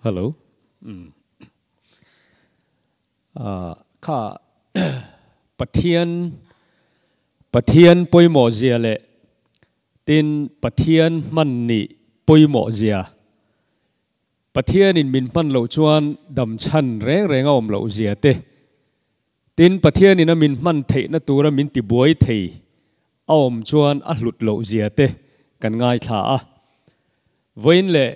Hello. Um. Ah, kha Pathian Pathian pawimawh zia leh tin Pathian hman nih pawimawh zia Pathianin min hman loh chuan dam chhan reng reng a awm loh zia te tin Pathianin a min hman theihna tura min tibuai thei a awm chuan a hlut loh zia te kan ngaithla a. Vawiin leh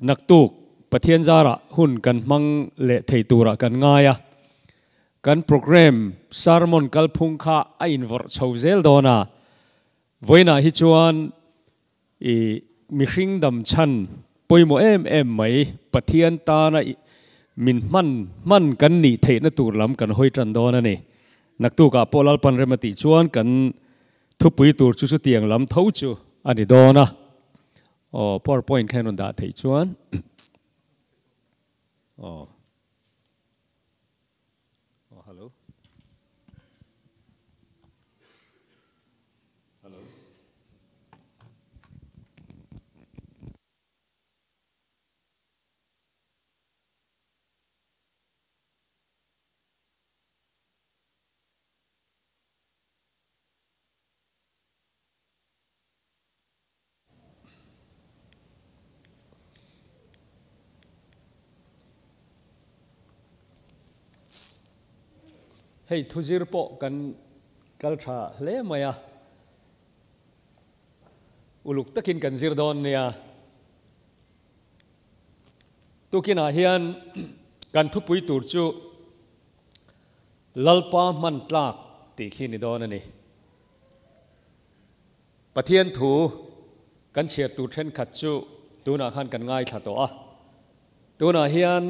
Naktuk Pathian zarah hun kan hmang leh thei turah kan ngai a, kan programme sermon kalphung kha a invawrh chho zel dawn a, vawiinah hi chuan i mihring dam chhan pawimawh em em mai Pathian tana min hman hman kan nih theihna tur lam kan hawi tan dawn a ni. Naktukah pawh Lalpan rem a tih chuan kan thupui tur chu chutiang lam tho chu a ni dawn a. Aw powerpoint kha in rawn dah theih chuan aw aw hello hello Hei thuzir pawh kan kal tha hle mai a, uluk takin kan zir dawn nia. Tukinah hian kan thupui tur chu Lalpa hman tlak tih khi ni dawn a ni. Pathian thu kan chhiar tur thenkhat chu tunah khan kan ngaithla tawh a. Tunah hian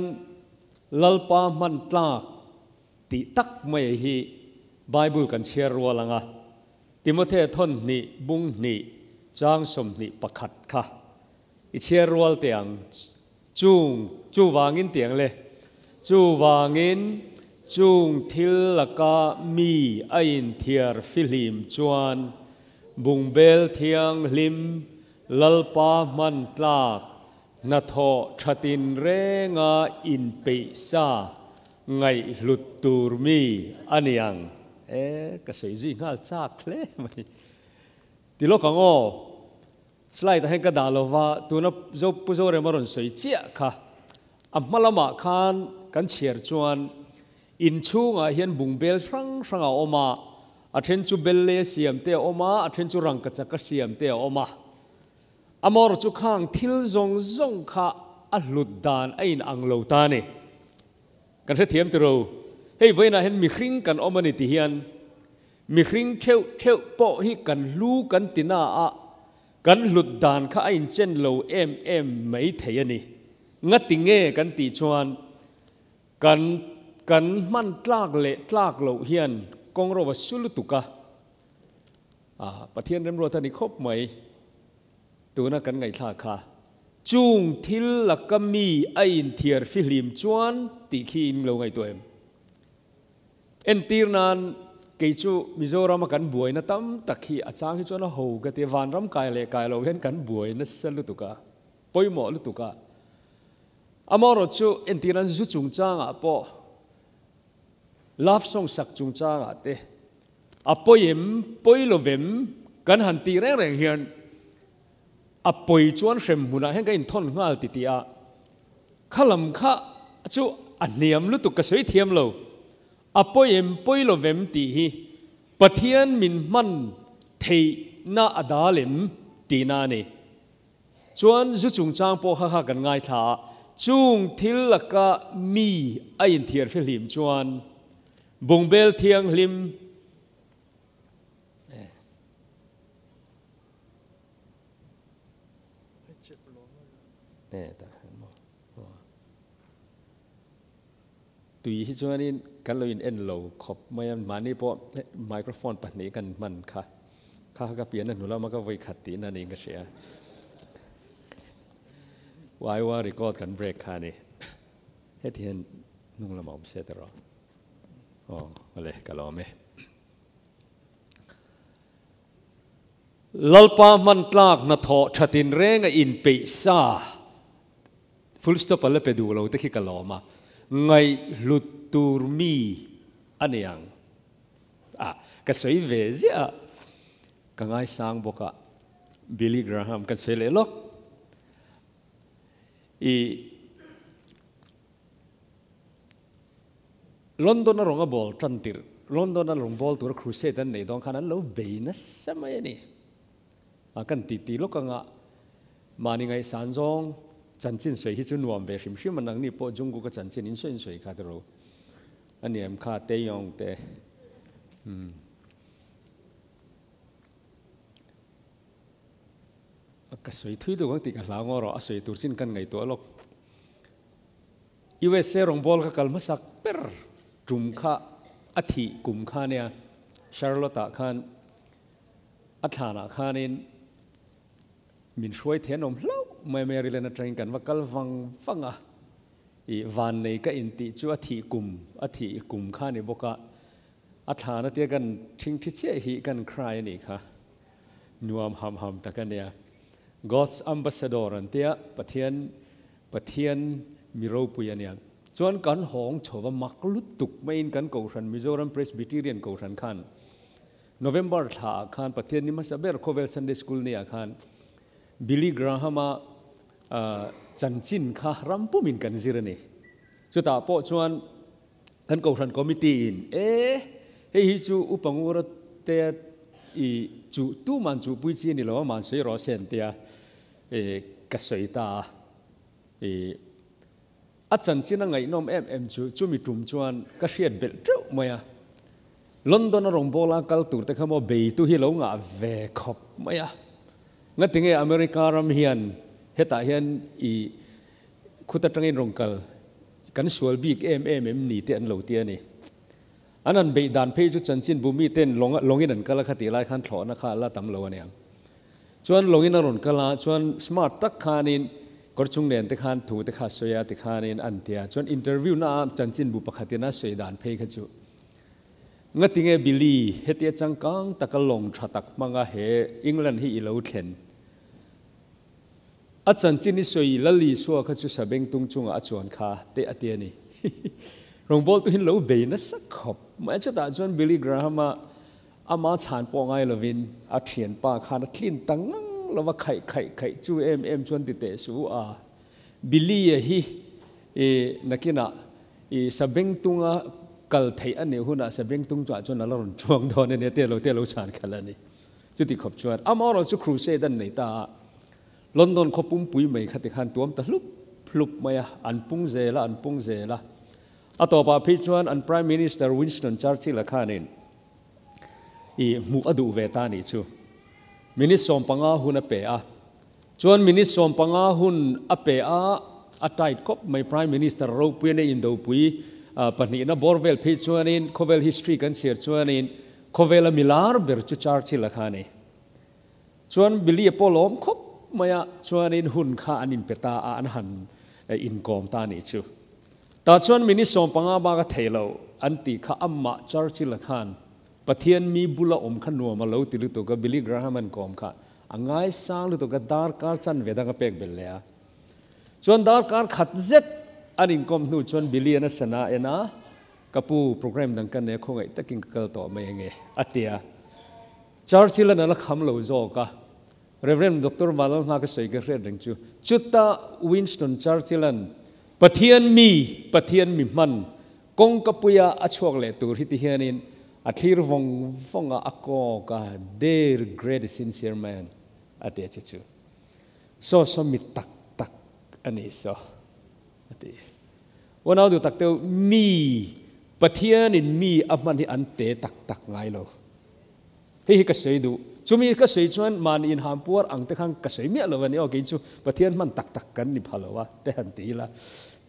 Lalpa hman tlak tih tak mai hi Bible kan chhiar rual ang a. Timothea thawn hnih bung hnih chang 21 kha i chhiar rual teh ang. Chung, chuvangin tiang le. Chuvangin, chung thil laka mi a inthiar fihlim chuan bungbel thianghlim Lalpa hman tlak hnathawh thatin renga inpeih sa ngaihhlut tur mi a ni ang. E, ka sawi zui nghal chak hle mai. Ti lawk ang aw. Slide ah hian ka dah lo va, tuna Zo Pu Zorema rawn sawi chiah kha. A hma lamah khan kan chhiar chuan inchhungah hian bungbel hrang hrang a awm a, a then chu belle a siam te a awm a, a then chu rangkachak a siam te a awm a. Amaherawh chu khang thil zawng zawng kha a hlut dan a in ang lo ta a ni. Kan hrethiam tiro, hei vawiinah hian mihring kan awm a ni ti hian Mihring theuh theuh pawh hi kan hlu kan ti na a, kan hlut dan kha a inchen lo em em mai thei a ni. Ngati nge kan tih chuan kan kan hman tlak leh tlak loh hian kawng ro a su lutuk a, a Pathian remruat a ni khawp mai tuna kan ngaihthlak kha. Chung thil laka mi a inthiar fihlim chuan tih khi in lo ngaihtuah em? Entir nan kei chu Mizoram a kan buaina tam tak hi a chang hi chuan a ho ka ti a, vanram kai leh kai lo hian kan buai nasa lutuk a, pawimawh lutuk a. Amaherawh chu entir nan zu chungchangah pawh love song sak chungchangah te a pawi em pawi lo vem kan han tih reng reng hian a pawi chuan hrem hmunah hian ka inthawn nghal ti tih a, Kha lam kha chu a hniam lutuk ka sawi thiam lo. A pawi em pawi lo vem tih hi Pathian min hman theihna a dal em tihna a ni. Chuan zu chungchang pawh kha kha kan ngaithla a, chung thil laka mi a inthiar fihlim chuan bungbel thianghlim, Tui hi chuanin kan lo in en lo khawp mai a, mahni pawh microphone pahnih kan hman kha, kha kha ka pian a hnu lama ka vawi khat tihna niin ka hria. Waiwa record kan break kha a ni. Heti hian hnung lamah awm se ta rawh. Aw, awle ka lawm e. Lalpa hman tlak hnathawh tha tinreng a inpeih sa Full stop a la pe duh lo te khi ka lawm a, ngaihhlut tur mi a ni ang a, ka sawi ve ziah a, ka ngaisang bawk a, Billy Graham ka sawi leh lawk. I London a rawn a bawl tan tirh, London a rawn bawl tura crusade an neih dawn khan an lo bei nasa mai a ni. A kan ti ti lawk anga mahni ngaihsan zawng chanchin sawi hi chu nuam ve hrim hrim a, nangni pawh Jungkook a chanchin in sawi in sawi kha tiro a niam kha Taeyong te umm ka sawi thui deuh ang tih ka hlau ngaw rawh a sawi tur chin kan ngaihtuah lawk. USA rawngbâwl ka kal hmasak ber ṭum kha a thih kum kha nia, Charlotte-ah khan a thlanah khanin min hruai thei an awm hlauh mai a, Maryland aṭangin kan va kal vang vang a, ih vannei ka intih chu a thih kum a thih kum kha a ni bawk a, a thlan atia kan ṭhingṭhi chiah hi kan cry a nih kha, nuam ham ham tak a nia. God's Ambassador an tia, Pathian Pathian mi ropui a nia. Chuan kan hawng chho va mak lutuk maiin kan Kohhran Mizoram Presbyterian Kohhran khan November thla ah khan Pathian ni hmasa ber Khawvel Sunday School ni ah khan Billy Graham-a chanchin kha ram pumin kan zir a ni. Chutah pawh chuan kan Kohhran Committee in e hei hi chu Upa Ngura te i chu tuman chuhpui chi a ni lo a, man sawi rawh se an tia. I ka sawi ta a, i a chanchin a ngaihnawm em em chu chumi tum chuan ka hriat belh teuh mai a. London a rawngbawla kal tur te kha maw beitu hi lo ngah ve khawp mai a. Ngatinge America ram hian hetah hian i khut atangin rawn kal kan sual bik em em em ni te an lo ti a ni. An han beih dan phei chu chanchin bu miten lawngin an kal a kha tih lai khan thlawhna kha a la tam lo a niang. Chuan lawngin a rawn kal a, chuan smart tak khanin kawr chung nen te khan thu te kha a sawi a tikhanin an ti a. Chuan interview na a chanchinbu pakhatin a sawi dan phei kha chu ngatinge Billy hetia changkang taka lawng tha tak hmanga he England hi i lo thlen a chanchin i sawi Lal Isua kha chu sabengtung chungah a chuan kha te a ti a ni. Rawngbawltu hin lo bei nasa khawp mai a, chutah chuan Billy Graham-a Ama chhan pawh ngai lovin a thianpa khan a tlin ta ngang lo va, khaih khaih khaih chu em em chuan ti teh suh a. Billy-a hi i nakinah i sabengtunga kal theih a nih hunah sabengtung chuah chuan a la rawn chuang dawn a nia, te lo te lo chhan khalh a ni. Chuti khawp chuan amaherawhchu chu crusade an nei ta a, London khaw pumpui mai kha tikhan tuam ta hlup hlup mai a, an pung zel a, an pung zel a. A tawpah phei chuan an Prime Minister Winston Churchill-a khanin i hmuh a duh ve ta nih chu. Minute 15 hun a pe a. Chuan minute 15 hun a pe a, a tight khawp mai Prime Minister ropuian a indopui pahnihna bawr vel phei chuanin khawvel history kan chhiar chuanin khawvela milar ber chu Churchill a kha a ni. Chuan Billy a pawh lawm khawp mai a, chuanin hun kha an inpe ta a, an han inkawm ta a nih chu. Tah chuan minute 15 bak a thei lo an tih kha amah Churchill-a khan Pathian mi bula awm kha nuam a lo ti lutuk a, Billy Graham an kawm kha a ngaisang lutuk a, darkar chanve dang a pek belh leh a. Chuan darkar khat zet an inkawm hnu chuan Billy-an a sana en a, Ka pu, program dang ka nei a, khawngaih takin ka kal tawh mai ange, a ti a. Churchill-an a la kham lo zawk a, Rev. Doctor Vanlalhma ka sawi ka hriat reng chu, chuta Winston Churchill-an Pathian mi, Pathian mi hman, kawngka puia a chhuak leh tur hi ti hianin a thlir vawng vawng a, a kawk a, There great sincere man, a ti a chu chu. Saw saw mi tak tak a ni saw, a ti. Unau duh tak teu, mi, Pathianin mi a hman hi an te tak tak ngai lo. Hei hi ka sawi duh. Chumi ka sawi chuan mahni inham puar ang te khan ka sawi miah lo a ni aw, kei chu Pathian hman tak tak kan ni pha lo a te han ti ila,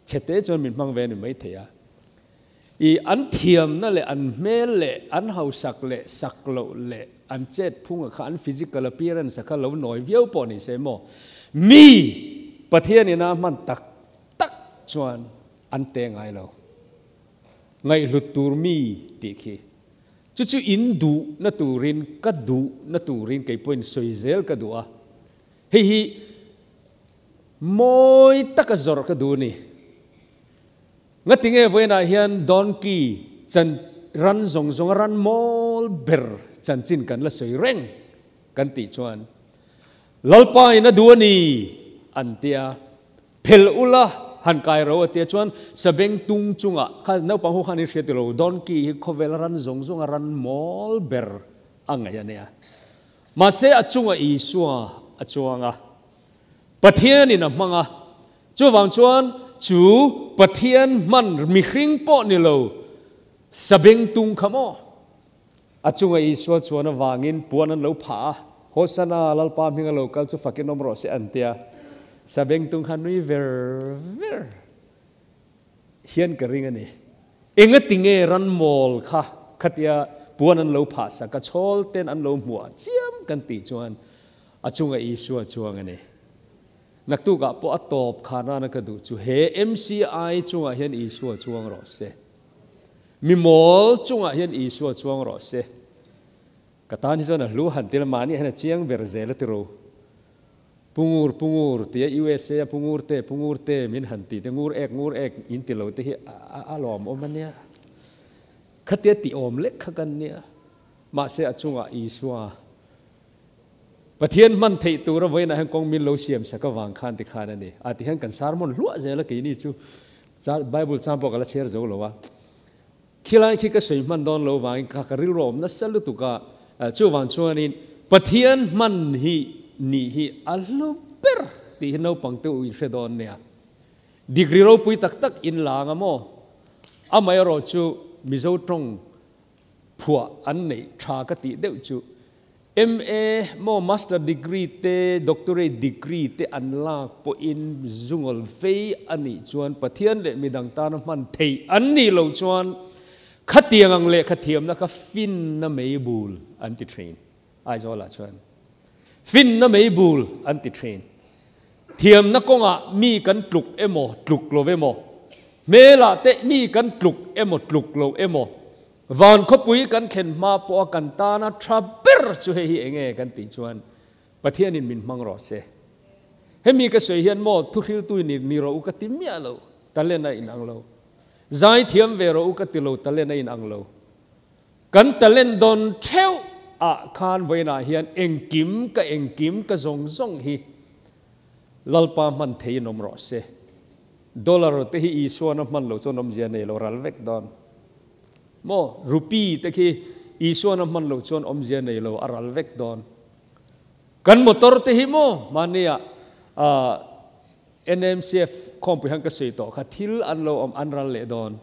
chhete chuan min hmang ve a ni maithei a. I an thiamna leh an hmel leh an hausak leh sak loh leh an chet phunga kha an physical appearance a kha lo nawi viau pawh ni se maw, mi Pathian ina hman tak tak chuan an te ngai lo. Ngaihhlut tur mi tih khi. Chu chu in duh na turin, ka duh na turin kei pawhin sawi zel ka duh a. Hei hi Mawi taka zawrh ka duh a ni. Ngatinge vawiinah hian donkey chan ran zawng zawnga ran mawl ber chanchin kan la sawi reng kan tih chuan Lalpa in a duh a ni an tia phel ula han kai ro a tia chuan sabeng tung chungah kha naupang ho khan i hria tilo donkey hi khawvel ran zawng zawnga ran mawl ber a ngaih a nia. Mahse a chungah Isua a chuang a. Pathianin a hmang a, chuvang chuan chu Pathian hman mihring pawh ni lo sabeng tung kha maw? A chunga Isua chuan avangin puan an lo phah a, Hosana, Lalpa hminga lo kal chu fakin awm rawh se an ti a, sabeng tung kha nui ver ver hian ka ring a ni. Engati nge ranmawl kha khatia puan an lo phah sak a, chhawl ten an lo hmuah chiam kan tih chuan A chunga Isua chuang a ni. Naktukah pawh a tawp kha nana ka duh chu he MCI chungah hian Isua chuang rawh se. Mi mawl chungah hian Isua chuang rawh se. Ka tan hi chuan a hlu han til mahni hian a chiang ber zel a ti ro. Pungur pungur tia USA a pungur te pungur te min han ti te ngur ek ngur ek in ti lo te hi a lawmawm a nia. Khatia ti awm lek kha kan nia. Mahse a chungah Isua Pathian hman theih tura vawiinah hian kawng min lo siam sak avang khan ti khan a ni. A ti hian kan sermon hluah zel a keini chu Bible chang pawh ka la chhiar zo lo a. Khilai khi ka sawi hman dawn lo vangin ka ka rilru a awm nasa lutuk a, chuvang chuanin Pathian hman hi nih hi a hlu ber tih hi naupang te u in hre dawn nia. Degree ropui tak tak in la anga maw? Amaherawh chu Mizo tawng phuah an neih tha ka tih deuh chu MA maw Master Degree te Doctorate Degree te an lak pawhin zungawl vei a nih chuan Pathian leh midang tana hman theih an nih loh chuan khatiang ang lehkha thiamna kha finna mei bul an ti thin. Aizawlah chuan finna mei bul an ti thin. Thiamna kawngah mi kan tluk emaw tluk lo emaw, hmelah te mi kan tluk emaw tluk lo emaw, Van khawpui kan thlen hma pawha kan tana tha ber chu hei hi enge kan tih chuan Pathianin min hmang rawh se. Hemi ka sawi hian maw thuhriltu ni ni rawh u ka ti miah lo, talent a inang lo. Zai thiam ve rawh u ka ti lo, talent a inang lo. Kan talent dawn theuh ah khan vawiinah hian engkim ka engkim ka zawng zawng hi Lalpa hman theiin awm rawh se. Dollar te hi Isuan a hman loh chuan awmzia nei lo ral vek dawn. Maw? Rupee te khi Isuan a hman loh chuan awmzia nei lo a ral vek dawn. Kan motor te hi maw mahnia NMCF khawmpui han ka sawi tawh kha thil an lo awm an ral leh dawn.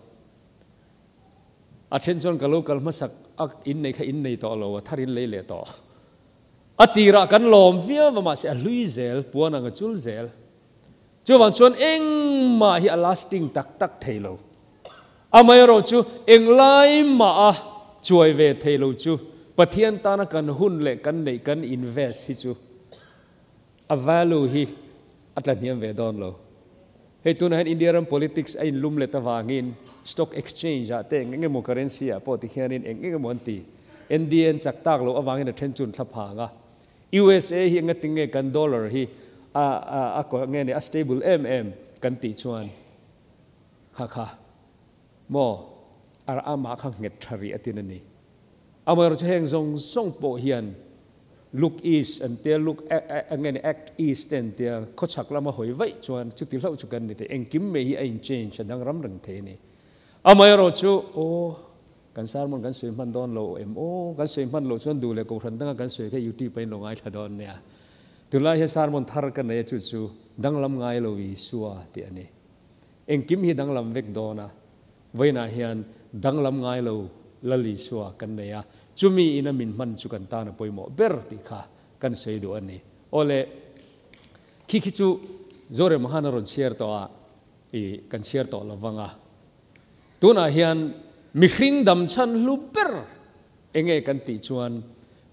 A then chuan ka lo kal hmasak a innei kha innei tawh lo a thar in lei leh tawh. A tirah kan lawm viau a mahse a hlui zel, puan ang a chul zel. Chuvang chuan engmah hi a lasting tak tak thei lo. Amaherawh chu englai mah a chuai ve thei lo chu Pathian tana kan hun leh kan neih kan invest hi chu a value hi a tla hniam ve dawn lo. Hei tunah hian India ram politics a inlum let avangin stock exchange ah te eng eng emaw currency ah pawh tikhianin eng eng emaw an ti. NDA an chak tak loh avangin a then chun thla phang a. USA hi enga tinge kan dollar hi a a a nge ni a stable em em kan tih chuan kha kha maw a amah kha nghet tha rih a tin a ni. Amaherawh chu heng zawng zawng pawh hian look east an tia look nge ni act east te an tia khawchhak lama hawi vaih chuan chuti hlauh chu kan ni thei engkim mai hi a in change a dang ram reng thei a ni. Amaherawh chu aw Kan sermon kan sawi hman dawn lo em aw? Kan sawi hman loh chuan duh leh kohhran danga kan sawi kha YouTube a in lo ngaithla dawn nia. Tunlai hian sermon thar ka nei a chu chu danglam ngai lo Isua tih a ni. Engkim hi danglam vek dawn a, vawiinah hian danglam ngai lo Lal Isua kan nei a, chumi ina min hman chu kan tan a pawimawh ber tih kha kan sawi duh a ni. Aw le, khi khi chu Zorema khan a rawn chhiar tawh a, i kan chhiar tawh lo vang a. Tunah hian mihring dam chhan hlu ber enge kan tih chuan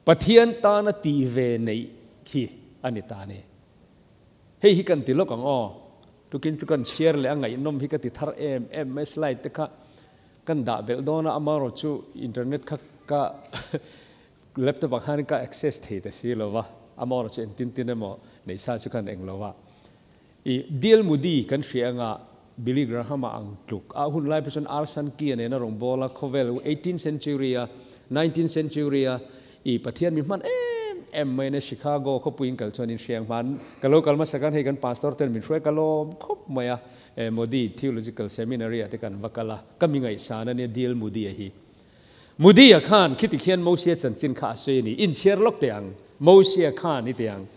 Pathian tana tih ve neih khi a ni ta a ni. Hei hi kan ti lawk ang aw. Tukin chu kan chhiar leh a ngaihnawm hi ka ti thar em em mai slide te kha kan dah belh dawn a, amaherawh chu internet kha ka laptop ah khan ka access thei ta si lo va, amaherawh chu engtin tin emaw neih sa chu kan eng lo va. I D.L. Moody kan hria anga Billy Graham-a ang tluk a hun lai pawh chuan R. Sankey-a nena rawngbâwl a khawvel eighteenth century-a nineteenth century-a i Pathian mi hman em em mai ania Chicago khawpuiin kal chuan in hria ang hman ka lo kal hmasa khan hei kan pastor ten min hruai ka lawm khawp mai a Moody Theological Seminary-ah te kan va kal a ka mi ngaihsan ania D.L. Moody-a hi. Moody-a khan khiti khian Mosia chanchin kha a sawi a ni. Inchhiar lawk teh ang, Mosia khan i teh ang.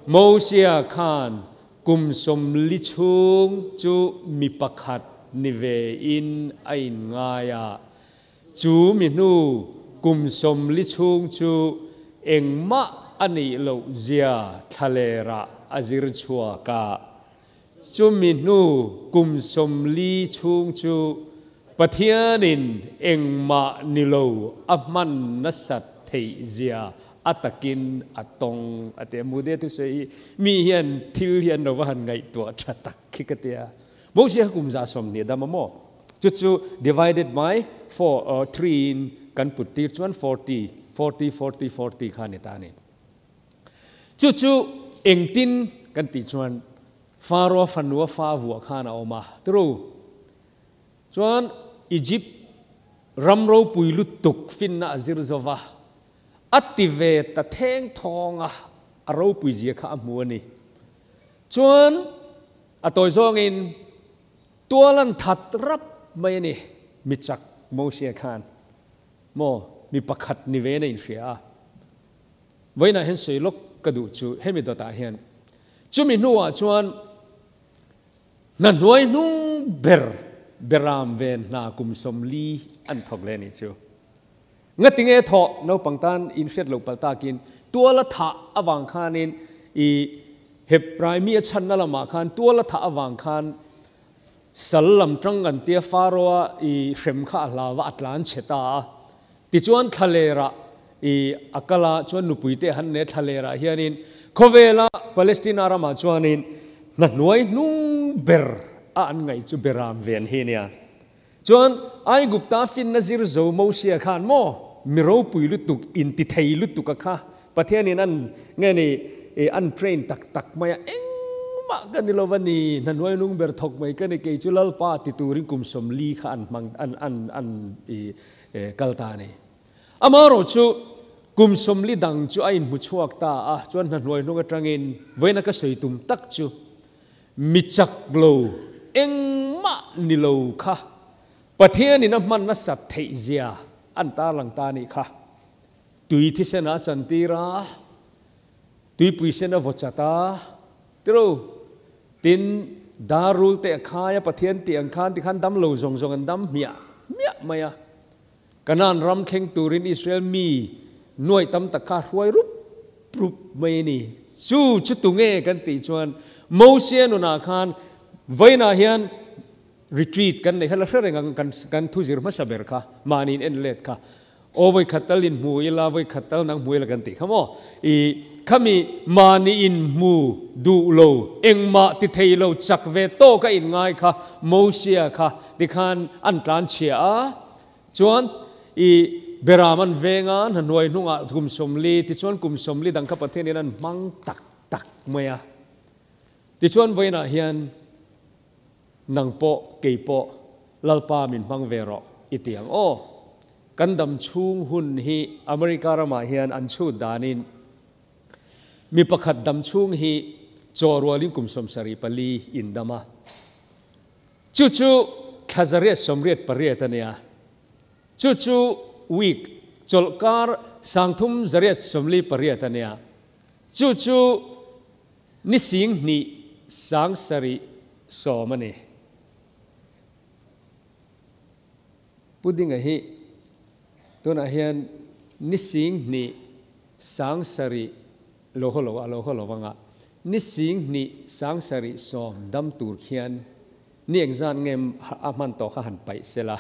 Mosia khan kum 40 chhung chu mi pakhat ni ve in a inngai a, chu mi hnu kum 40 chhung chu engmah a nih loh zia thlalerah a zir chhuak a. Chumi hnu kum 40 chhung chu Pathianin engmah ni lo a hman nasat theih zia a takin a tawng a ti a. Mude thusawi hi mi hian thil hi an lo va han ngaihtuah tha tak khi ka ti a. Mosia kha kum 120 a dam a maw? Chu chu divided by four or three in kan put tir chuan 40, 40, 40, 40 kha a ni ta a ni. Chu chu engtin kan tih chuan Pharaoh fanua fa vuah khan a awm a, turu. Chuan Egypt ram ropui lutuk finna a zir zo va, a ti ve ta theng thawng a, a ropui zia kha a hmu a ni. Chuan a tawi zawngin tual an that rap mai a ni, mi chak Mosia khan maw mi pakhat ni ve na inhria a. Vawiinah hian sawi lawk ka duh chu hemi dawtah hian chumi hnuah chuan hna hnuai hnung ber beram ven hna kum 40 an thawk leh a nih chu. Ngatinge thawh naupang tan inhriat loh palh takin tuala thah avang khanin i Hebrai mi a chhanna lamah khan tuala thah avang khan sal lam tang an tia Pharaoh-a i hrem kha a hlau va a tlan chhe ta a. Tichuan thlalerah i a kal a, chuan nupui te han ne thlalerah hianin khawvela Palestina ramah chuanin hna hnuai hnung ber a an ngaih chu beram ven hi nia. Chuan Aigupta finna zir zo Mosia khan maw mi ropui lutuk intithei lutuk a kha Pathianin an nge ni an train tak tak mai a, engmah ka ni lova ni, hna hnuai hnung ber thawk mai ka ni, kei chu Lalpa ti turin kum 40 kha an hmang an an an i kal ta a ni. Amaherawh chu kum 40 dang chu a inhmu chhuak ta a, chuan hna hnuai hnung atangin vawiina ka sawi tum tak chu mi chak lo engmah ni lo kha Pathianin a hman nasat theih zia an tarlang ta a nih kha. Tui thisen a chantir a, tuipui sen a vaw chat a, tiro tin darul te a khai a, Pathian tih ang khan tikhan dam lo zawng zawng an dam hmiah hmiah mai a. Kanaan ram thleng turin Israel mi nuaih tam tak kha hruai rup rup mai a ni. Chu chu tunge kan tih chuan Mosia nunah khan vawiinah hian retreat kan nei kha la hre reng ang kan thuzir hmasa ber kha mahniin en let kha. Aw vawi khat tal in hmu ila, vawi khat tal nang hmu ila kan tih kha maw? I khami mahni in hmu duh lo, engmah ti thei lo, chak ve tawk a in ngai kha Mosia kha tikhan an tlan chhia a, chuan i Beram an veng a, hna hnuai hnungah kum 40, tichuan kum 40 dang kha Pathianin an hmang tak tak mai a. Tichuan vawiinah hian Nang pawh, kei pawh, Lalpa min hmang ve rawh i ti ang aw. Kan dam chhung hun hi America ramah hian an chhut danin mi pakhat dam chhung hi chaw rualin kum 74 in dam a. Chu chu thla 188 a nia. Chu chu week chawlhkar 3148 a nia. Chu chu Ni 20 710 a ni. Pudding-a hi tunah hian ni 20 7 lo haw lo a lo haw lo anga ni 20 710 dam tur khian ni engzat nge a hman tawh kha han paih sela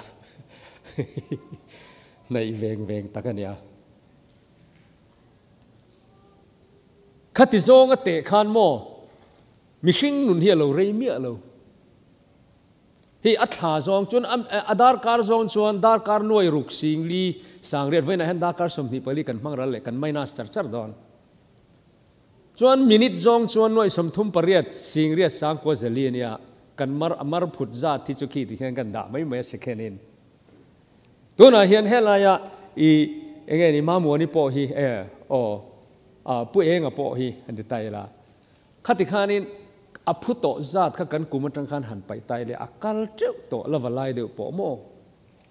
hnaih veng veng tak a nia. Khati zawnga teh khan maw mihring nun hi a lo rei miah lo. Hei a thla zawng chuan a darkar zawng chuan darkar nuai ruk sing li sang riat vawiinah hian darkar 24 kan hmang ral leh kan minus char char dawn. Chuan minute zawng chuan nuaih 38 singriat sangkua zali a nia, kan mar a mar phut zat hi chu khi ti hian kan dah mai mai a second in. Tunah hian helaia i enge ni Mamuani pawh hi e aw a Pu Enga pawh hi han ti ta ila, khati khanin a phu tawh zat kha kan kum atang khan han paih tai leh a kal teuh tawh la va lai deuh pawh maw?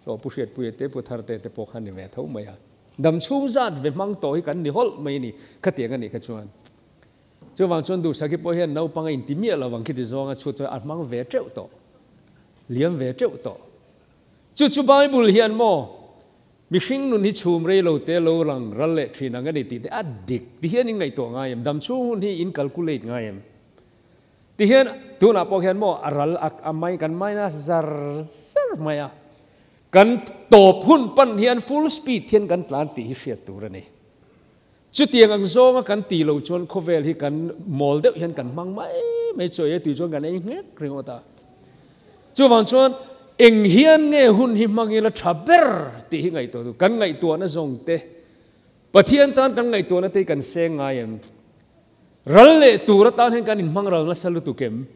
Aw Pu Hriatpuia te Pu Tharte te pawh khan ni ve tho mai a. Dam chhung zat ve hmang tawh hi kan ni hawlh mai a ni, khatiang a nih kha chuan. Chuvang chuan Duhsaki pawh hian naupang a inti miah lo ang khiti zawnga chhut chuan a hmang ve teuh tawh, liam ve teuh tawh. Chu chu Bible hian maw, mihring nun hi chhum rei lo te lo lang ral leh thin ang a ni tih te a dik ti hian in ngaihtuah ngai em? Dam chhung hun hi in calculate ngai em? Ti hian tunah pawh hian maw a ral a mai kan minus zar zar mai a, kan tawp hun pan hian full speed hian kan tlan tih hi hriat tur a ni. Chutiang ang zawnga kan tih loh chuan khawvel hi kan mawl deuh hian kan hmang mai mai chaw ei a tih chuan kan ei nghek ringawt a. Chuvang chuan eng hian nge hun hi hmang ila tha ber tih hi ngaihtuah tur. Kan ngaihtuahna zawng te, Pathian tan kan ngaihtuahna te hi kan seng ngai em? Ral leh tur atan hian kan inhmang ral nasa lutuk em?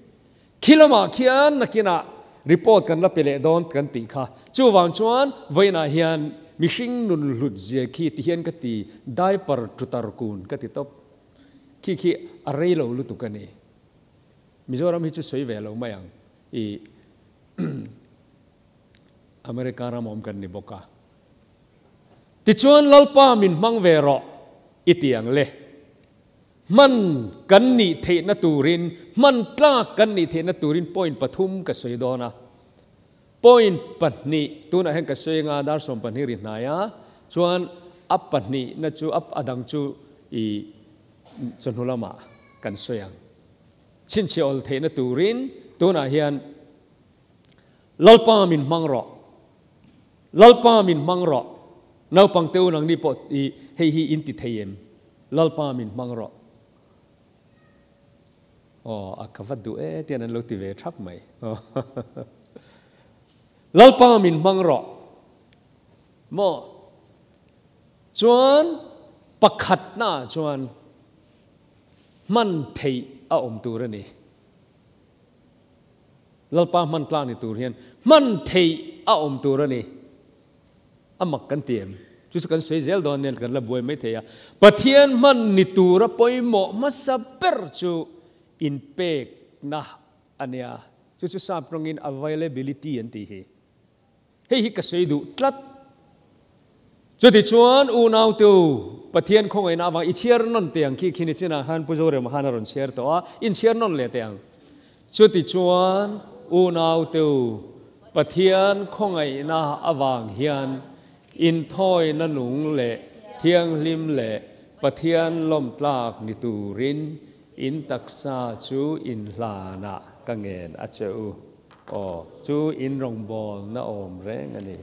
Khi lamah khian nakinah report kan la pe leh dawn kan tih kha. Chuvang chuan vawiinah hian mihring nun hlut zia khi ti hian ka ti diaper tutar kun ka ti tawp. Khi khi a rei lo lutuk a ni. Mizoram hi chu sawi ve lo mai ang. I America ram awm kan ni bawk a. Tichuan Lalpa min hmang ve rawh i ti ang le. Hman kan nih theihna turin, hman tlak kan nih theihna turin point pathum ka sawi dawn a. Point pahnih tunah hian ka sawi anga dar 12 ri hnai a, chuan a pahnihna chu a dang chu i chawhnu lamah kan sawi ang. Chhinchhiah awl theihna turin tunah hian Lalpa min hmang rawh. Lalpa min hmang rawh. Naupang te u nangni pawh i hei hi in ti thei em? Lalpa min hmang rawh. Aw, a ka va duh e tian an lo ti ve thap mai. Lalpa min hmang rawh. Maw? Chuan pakhatna chuan hman theih a awm tur a ni. Lalpa hman tlak ni tur hian hman theih a awm tur a ni. A mak kan ti em? Chu chu kan sawi zel dawn nen kan la buai mai thei a. Pathian hman ni tura pawimawh hmasa ber chu inpekna a nia. Chu chu sap rawngin availability an tih hi. Hei hi ka sawi duh tlat. Chutichuan unaute Pathian khawngaihna avang i chhiar nawn teh ang khi khi ni chinah khan Pu Zorema khan a rawn chhiar tawh a, inchhiar nawn leh teh ang. Chutichuan unaute Pathian khawngaihna avang hian inthawina nung leh thianghlim leh Pathian lawmtlak ni turin in taksa chu inhlanah ka ngen a che u. Aw, chu in rawngbawlna awm reng a ni.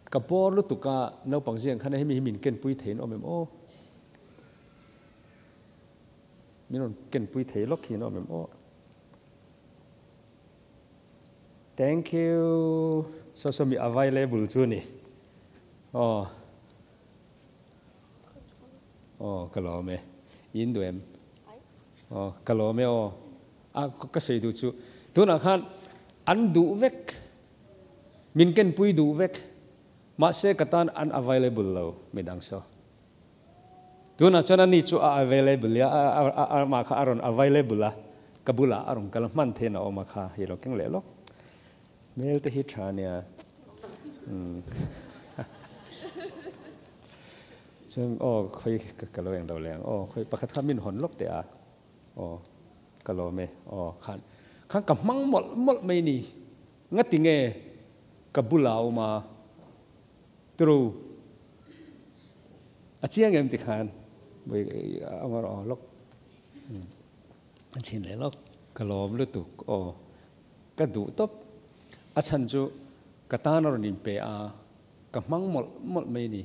Ka bawr lutuk a, naupang ziang khan hemi hi min kenpui thei an awm em aw? Min rawn kenpui thei lawk hi an awm em aw? Thank you. So so mi available chu ni. Aw. Aw ka lawm e. In duh em? Aw ka lawm e aw. A ka sawi duh chu tunah khan an duh vek min kenpui duh vek mahse ka tan an available lo midang saw. Tunah chuan ani chu a available a amah kha a rawn available a ka bulah a rawn kal a hman thein a awm a kha hi lo keng leh lawk. Hmel te hi tha nia. Chuan aw khawi ka lo eng lo leh ang aw khawi pakhat kha min hawn lawk teh a aw ka lawm e aw khan khan ka hmang mawlh mawlh mai ni ngati nge ka bulah a awm a turu a chiang em ti khan a aw lawk a chhin leh lawk ka lawm lutuk aw Ka duh tawp. A chhan chu ka tan a rawn inpe a, ka hmang mawlh mawlh mai a ni.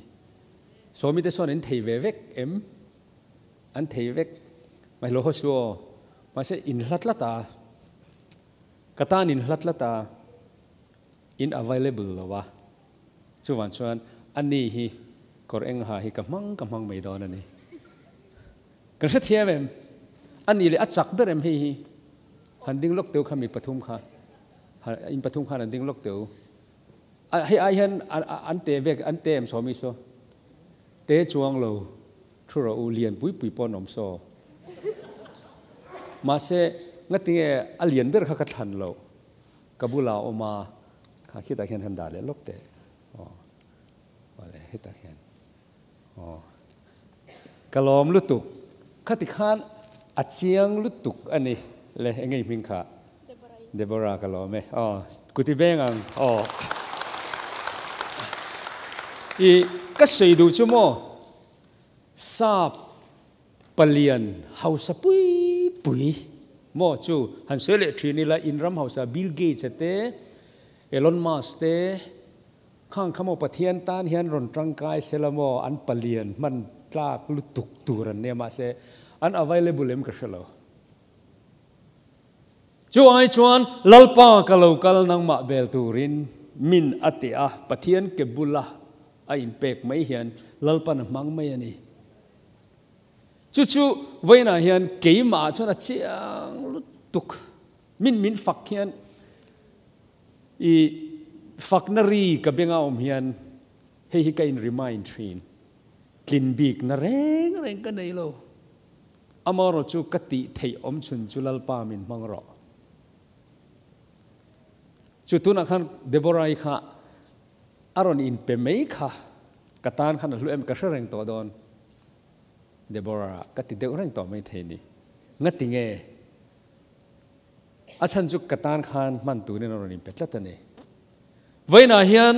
Sawmi te sawn an thei ve vek em? An thei vek. Mai lo haw su aw. Mahse in hla tlat a, ka tan in hla tlat a, in available lo a. Chuvang chuan ani hi kawr eng ha hi ka hmang ka hmang mai dawn a ni. Kan hrethiam em? Ani leh a chak ber em hei hi? Han ding lawk teu kha mi pathum kha. In pathum khan an ding lawk teu. Hei ai hian an te vek an te em sawmi saw? Te chuang lo thu rawh u lian pui pui pawh an awm saw. Mahse ngatinge a lian ber kha ka thlan loh. Ka bulah a awm a, kha khitah khian han dah leh lawk teh. Aw awle hetah khian aw ka lawm lutuk. Khati khan a chiang lutuk a ni le enge i hming kha? Deborah ka lawm e. Aw kuti veng ang aw. I ka sawi duh chu maw sap Palian hausa pui pui maw chu han sawi leh thin ila in ram hausa Bill Gates a te, Elon Musk te khang kha maw Pathian tan hian rawn tangkai sela maw an palian hman tlak lutuk tur an nia mahse an available em ka hre lo. Chu ai chuan Lalpa ka lo kal nangmah bel turin min a ti a, Pathian ke bula a inpek mai hian Lalpan a hmang mai a ni. Chu chu vawiinah hian keimah chuan a chiang lutuk. Min min fak hian i fakna ri ka benga awm hian hei hi ka in remind thin. Tlin bikna reng reng ka nei lo. Amaherawh chu ka tih theih awm chhun chu Lalpa min hmang rawh. Chu tunah khan Deborah-i kha a rawn inpe mai kha ka tan khan a hlu em ka hre reng tawh dawn. Deborah ka ti deuh reng tawh mai thei ni. Ngati nge? A chhan chu ka tan khan hman turin a rawn inpe tlat a ni. Vawiinah hian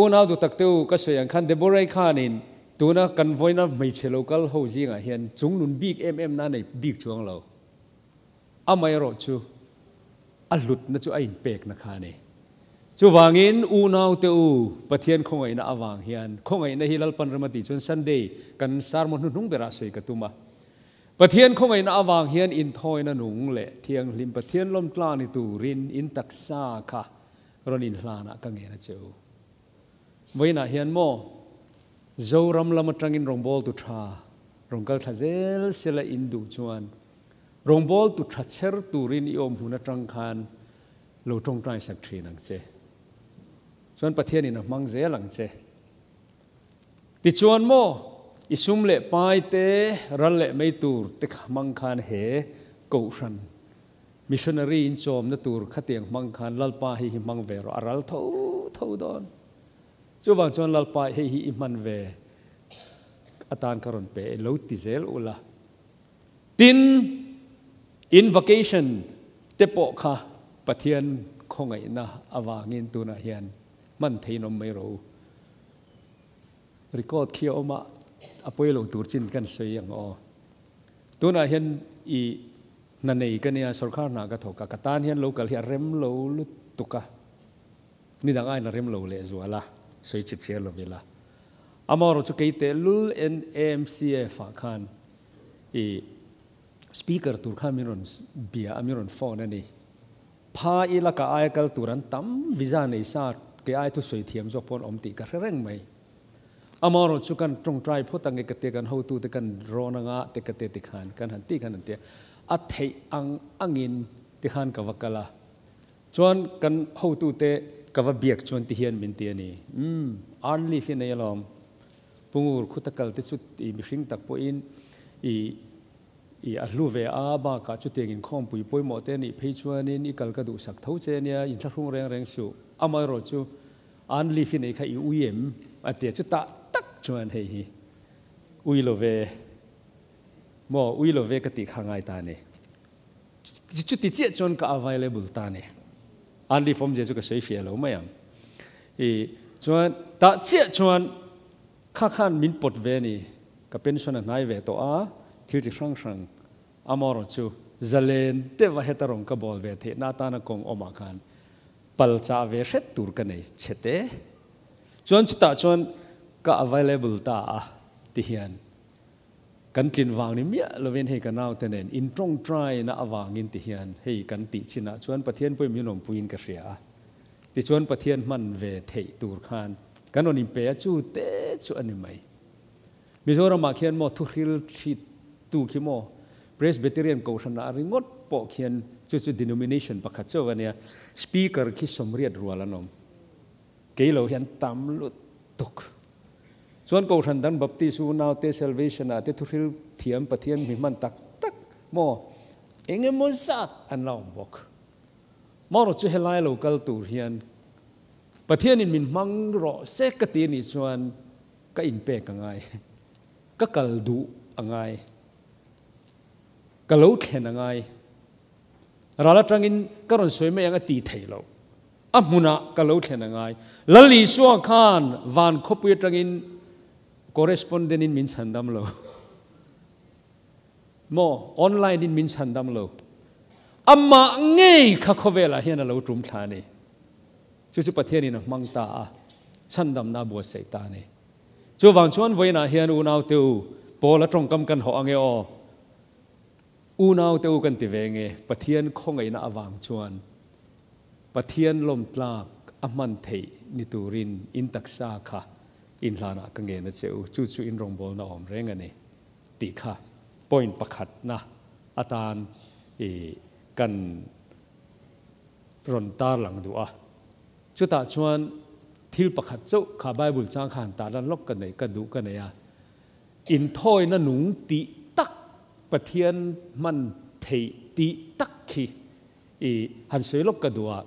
unau duh tak te u ka sawi ang khan Deborah-i khanin tuna kan vawiina hmeichhe lo kal ho zingah hian chungnun bik em em na nei bik chuang lo. Amaherawh chu a hlutna chu a inpekna kha a ni. Chuvangin unaute u, Pathian khawngaihna avang hian, khawngaihna hi Lalpan rem a tih chuan Sunday kan sermon hnuhnung berah sawi ka tum a. Pathian khawngaihna avang hian inthawina nung leh thianghlim Pathian lawmtla ni turin in taksa kha rawn inhlanah ka ngen a che u. Vawiinah hian maw Zoram lam atangin rawngbawltu tha rawn kal thla zel sela in duh chuan Rawngbawltu tha chher turin i awm hun atang khan lo tawngtai sak thin ang che. Chuan Pathianin a hmang zel ang che. Tichuan maw, i sum leh pai te, ral leh mei tur te hmang khan he Kohhran missionary in chawmna tur khatiang hmang khan Lalpa hei hi hmang ve rawh, a ral tho tho dawn. Chuvang chuan Lalpa hei hi i hman ve atan ka rawn pe e, lo ti zel ula. Tin, in vacation te pawh kha Pathian khawngaihna avangin tunah hian hman theiin awm mai rawh u. Record khi a awm a, a pawi lo tur chin kan sawi ang aw. Tunah hian i hna nei ka nia, sorkar hna ka thawk a, ka tan hian lo kal hi a rem lo lutuk a, nidang aiin a rem lo lehzual a, sawi chip hriat lo ila. Amaherawhchu chu kei tehlul NAMCF ah khan I speaker tur khan min rawn bia a, min rawn phone a ni. Pha ila ka aia kal tur an tam, visa nei sa kei ai thusawi thiam zawk pawh an awm tih ka hre reng mai. Amaherawh chu kan tawngtai phawt ang e ka tia, kan hotute kan rawn anga te ka tia tikhan kan han tih khan an tia. A theih ang angin tikhan ka va kal a. Chuan kan hotute ka va biak chuan tihian min ti a ni. Umm, earn leave hi nei alawm. Pungur khuta kal te chu i mihring tak pawhin i i a hlu ve a, bakah chutiang inkhawmpui pawimawh te anih phei chuanin i kal ka duhsak tho che ania, inthlahrung reng reng suh. Amaherawh chu an leave i nei kha i ui em? a ti a, chutah tak chuan hei hi ui lo ve maw, ui lo ve ka tih kha ngai ta a ni. Chuti chiah chuan ka available ta a ni. An leave awmzia chu ka sawi fiah lo mai ang. I chuan tah chiah chuan kha khan min pawt ve a ni. Ka pension a hnai ve tawh a, thil chi hrang hrang amaherawh chu zalen deuha heta rawn ka bawl ve theihna atana kawng awmah khan pal chah ve hret tur ka nei chhe te. Chuan chutah chuan ka available ta a ti hian Kan tlin vang ni miah lovin hei ka naute nen in tawngtaina avangin ti hian hei kan tih chinah chuan Pathian pawhin min awmpuiin ka hria a, tichuan Pathian hman ve theih tur khan Kan rawn inpe a, chu te chu a ni mai. Mizoramah khian maw thuhril thit tu khi maw Presbyterian Kohhranah ringawt pawh khian chu chu denomination pakhat chauh a nia, Speaker khi sawmriat rual an awm. Kei lo hian tam lutuk. Chuan Kohhran dang Baptist unau te Salvation ah te thuhril thiam Pathian mi hman tak tak maw eng emaw zat an la awm bawk. Marawh chu helai lo kal tur hian Pathianin min hmang rawh se ka ti anih chuan ka inpek a ngai, ka kal duh a ngai, ka lo thlen a ngai. Ral atangin ka rawn sawi mai ang a ti thei lo. A hmunah ka lo thlen a ngai. Lal Isua khan van khawpui atangin correspondent in min chhan dam lo. Maw? Online in min chhan dam lo. Amah ngei kha khawvelah hian a lo tum thla a ni. Chu chu Pathianin a hmang ta a, chhandamna a buatsaih ta a ni. Chuvang chuan vawiinah hian unaute u, Paula tawngkam kan hawh ange aw. Unaute u kan ti ve nge, Pathian khawngaihna avang chuan Pathian lawmtlak a hman theih ni turin in taksa kha inhlanah ka ngen a che u, chu chu in rawngbawlna awm reng a ni tih kha point pakhatna atan i kan rawn tarlang duh a. Chutah chuan thil pakhat chauh kha Bible chang kha han tarlan lawk ka nei ka duh ka nei a. Inthawina nung tih tak Pathian hman theih tih tak khi i han sawi lawk ka duh a.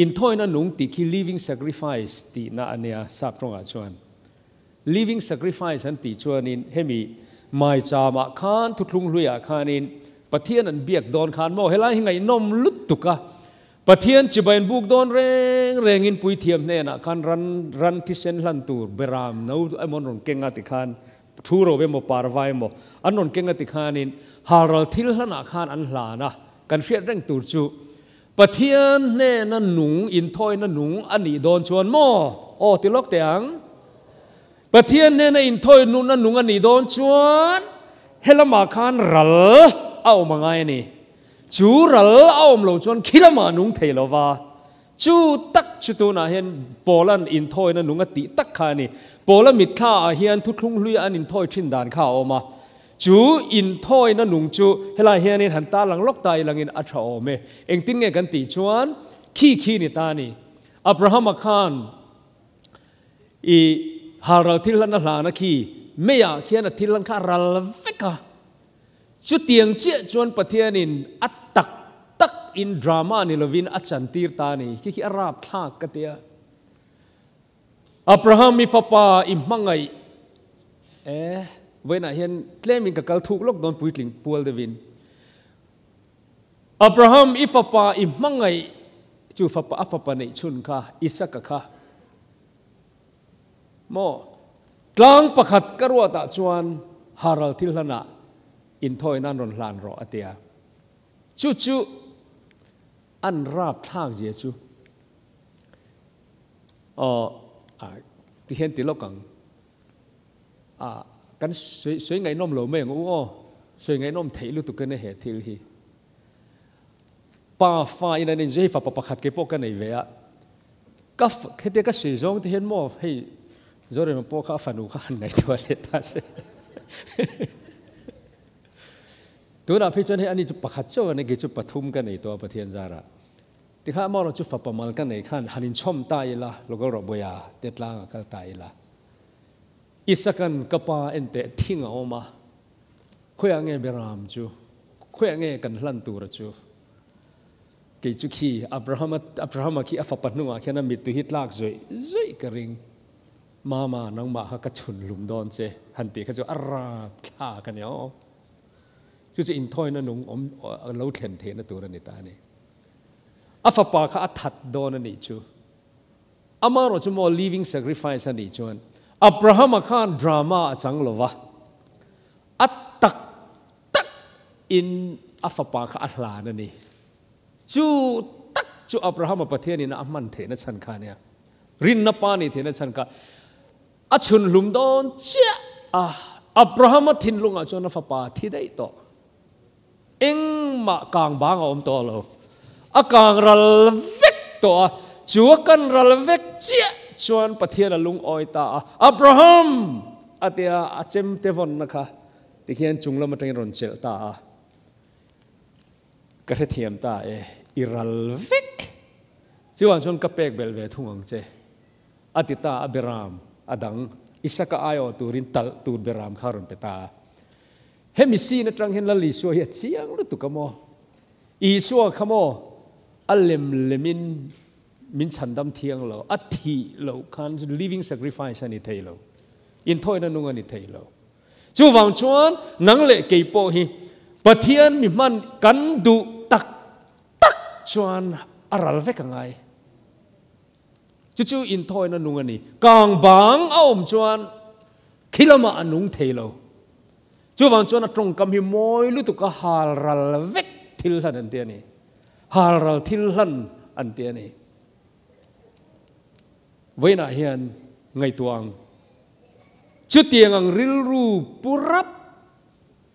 Inthawina nung tih khi living sacrifice tihna a nia sap tawngah chuan. Living sacrifice an tih chuanin hemi maicham-ah khan thuthlung hluiah khanin Pathian an biak dawn khan maw helai hi ngaihnawm lutuk a. Pathian chibai an buk dawn reng rengin puithiam hnenah khan ran ran thisen hlan tur beram no emaw an rawn keng a tikhan thu ro emaw parva emaw an rawn keng a tikhanin halral thil hlanah khan an hlan a, kan hriat reng tur chu Pathian hnena nung inthawina nung a nih dawn chuan maw aw ti lawk teh ang. Pathian hnena inthawina nung a nih dawn chuan helamah khan ral a awm a ngai a ni. Chu ral a awm lo chuan khi lamah nung thei lo va, chu tak chu tunah hian Paula'n inthawina nung a tih tak kha a ni. Paula mitthla ah hian thuthlung hluia an inthawi thin dan kha a awm a. Chu inthawina nung chu helai hianin han tarlang lawk ta ilangin a tha awm e. Engtin nge kan tih chuan khi khi ni ta a ni. Abrahama khan i halral thil hlan a hlana khi meiah khian a thil hlan kha a ral vek a. Chutiang chiah chuan Pathianin a tak tak in drama ni lovin a chantir ta a ni. Khi khi a rapthlak ka ti a. Abraham i fapa i hmangaih e, vawiinah hian tlemin ka kal thuk lawk dawn puitling pual deuhin. Abraham i fapa i hmangaih chu fapa a fapa neih chhun kha Isaka kha Maw? Tlang pakhat ka ruatah chuan Haral thil hlanah inthawi nan rawn hlan rawh a ti a. Chu chu an rapthlak zia chu aw ti hian ti lawk ang. A kan sawi sawi ngaihnawm lo mai ang u aw. Sawi ngaihnawm theih lutuk a ni he thil hi. Pa fa in an inzui hei fapa pakhat kei pawh ka nei ve a. Ka hetia ka sawi zawng te hian maw hei Zorema pawh kha a fanu kha han ngaihtuah leh ta se. Tunah phei chuan hei ani chu pakhat chauh a ni kei chu pathum ka nei tawh a Pathian zarah. Tikha amaherawh chu fapa mal ka nei khan han inchhawm ta ila local rawhbuaia te tlangah kal ta ila. Isakan ka pa enteh thing a awm a, khawiah nge Beram chu, khawiah nge kan hlan tura chu? Kei chu khi Abrahama Abrahama khi a fapa hnungah khian a mittui hi tlak zawih zawih ka ring. Mama, nangmah kha ka chhun hlum dawn che han tih kha chu a rap thlak a nia aw. Chu chu inthawina nung awm lo thlen theihna tur a ni ta a ni. A fapa kha a that dawn a nih chu. Amaherawh chu maw living sacrifice a nih chuan Abrahama khan drama a chang lo va, a tak tak in a fapa kha a hlan a ni. Chu tak chu Abrahama Pathianin a hman theihna chhan kha a nia. Rinna pa nih theihna chhan kha a chhun hlum dawn chiah a. Abrahama thinlungah chuan a fapa a thi daih tawh. Engmah kang bang a awm tawh lo. A kang ral vek tawh a, chu a kan ral vek chiah chuan Pathian a lungawi ta a, Abraham! a ti a, a chemte vawnna kha tikhian chunglam atangin rawn chelh ta a. Ka hrethiam ta e, i ral vek. Chuan chuan ka pek belh ve thung ang che, a ti ta a, beram a dang Isaka aiawh turin talh tur beram kha a rawn pe ta a. Hemi scene atang hian Lal Isua hi a chiang lutuk a maw? Isua kha maw a lem lemin min chhandam thiang lo, a thih loh khan living sacrifice a ni thei lo, inthawina nung a ni thei lo. Chuvang chuan nang leh kei pawh hi Pathian mi hman kan duh tak tak chuan a ral vek a ngai. Chu chu inthawina nung a ni. Kang bang a awm chuan khi lamah a nung thei lo. Chuvang chuan a tawngkam hi mawi lutuk a hal ral vek thil hlan an ti a ni. Hal ral thil hlan an ti a ni. Vawiinah hian ngaihtuah ang. Chutiang ang rilru pu rap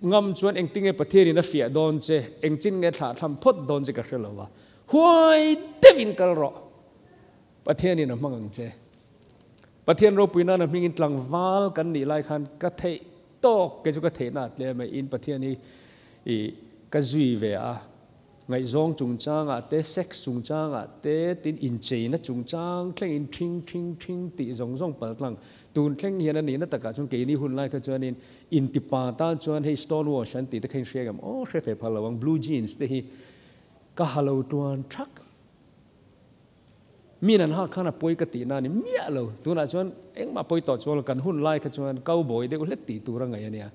ngam chuan engtinge Pathianin a fiah dawn che, engchin nge thlahthlam phawt dawn che ka hre lo va. Huai deuhin kal rawh. Pathianin a hmang ang che. Pathian ropui nana hmingin tlangval kan nih lai khan ka theih tawk, kei chu ka theihna a tlem a, in Pathian hi i ka zui ve a. Ngaihzawng chungchangah te, sex chungchangah te, tin incheina chungchang thlengin ṭhing ṭhing ṭhing tih zawng zawng pal tlang. Tun thleng hian a nihna takah chuan keini hun lai kha chuanin intipa tan chuan hei stone wash an tih te kha in hria em? Aw hre fe phal lo ang, blue jeans te hi ka ha lo tuan ṭhak. Min an hak khan a pawi ka tihna a ni miah lo. Tunah chuan engmah pawi tawh chuan lo, kan hun lai kha chuan cowboy deuh hlek tih tur a ngaih a nia.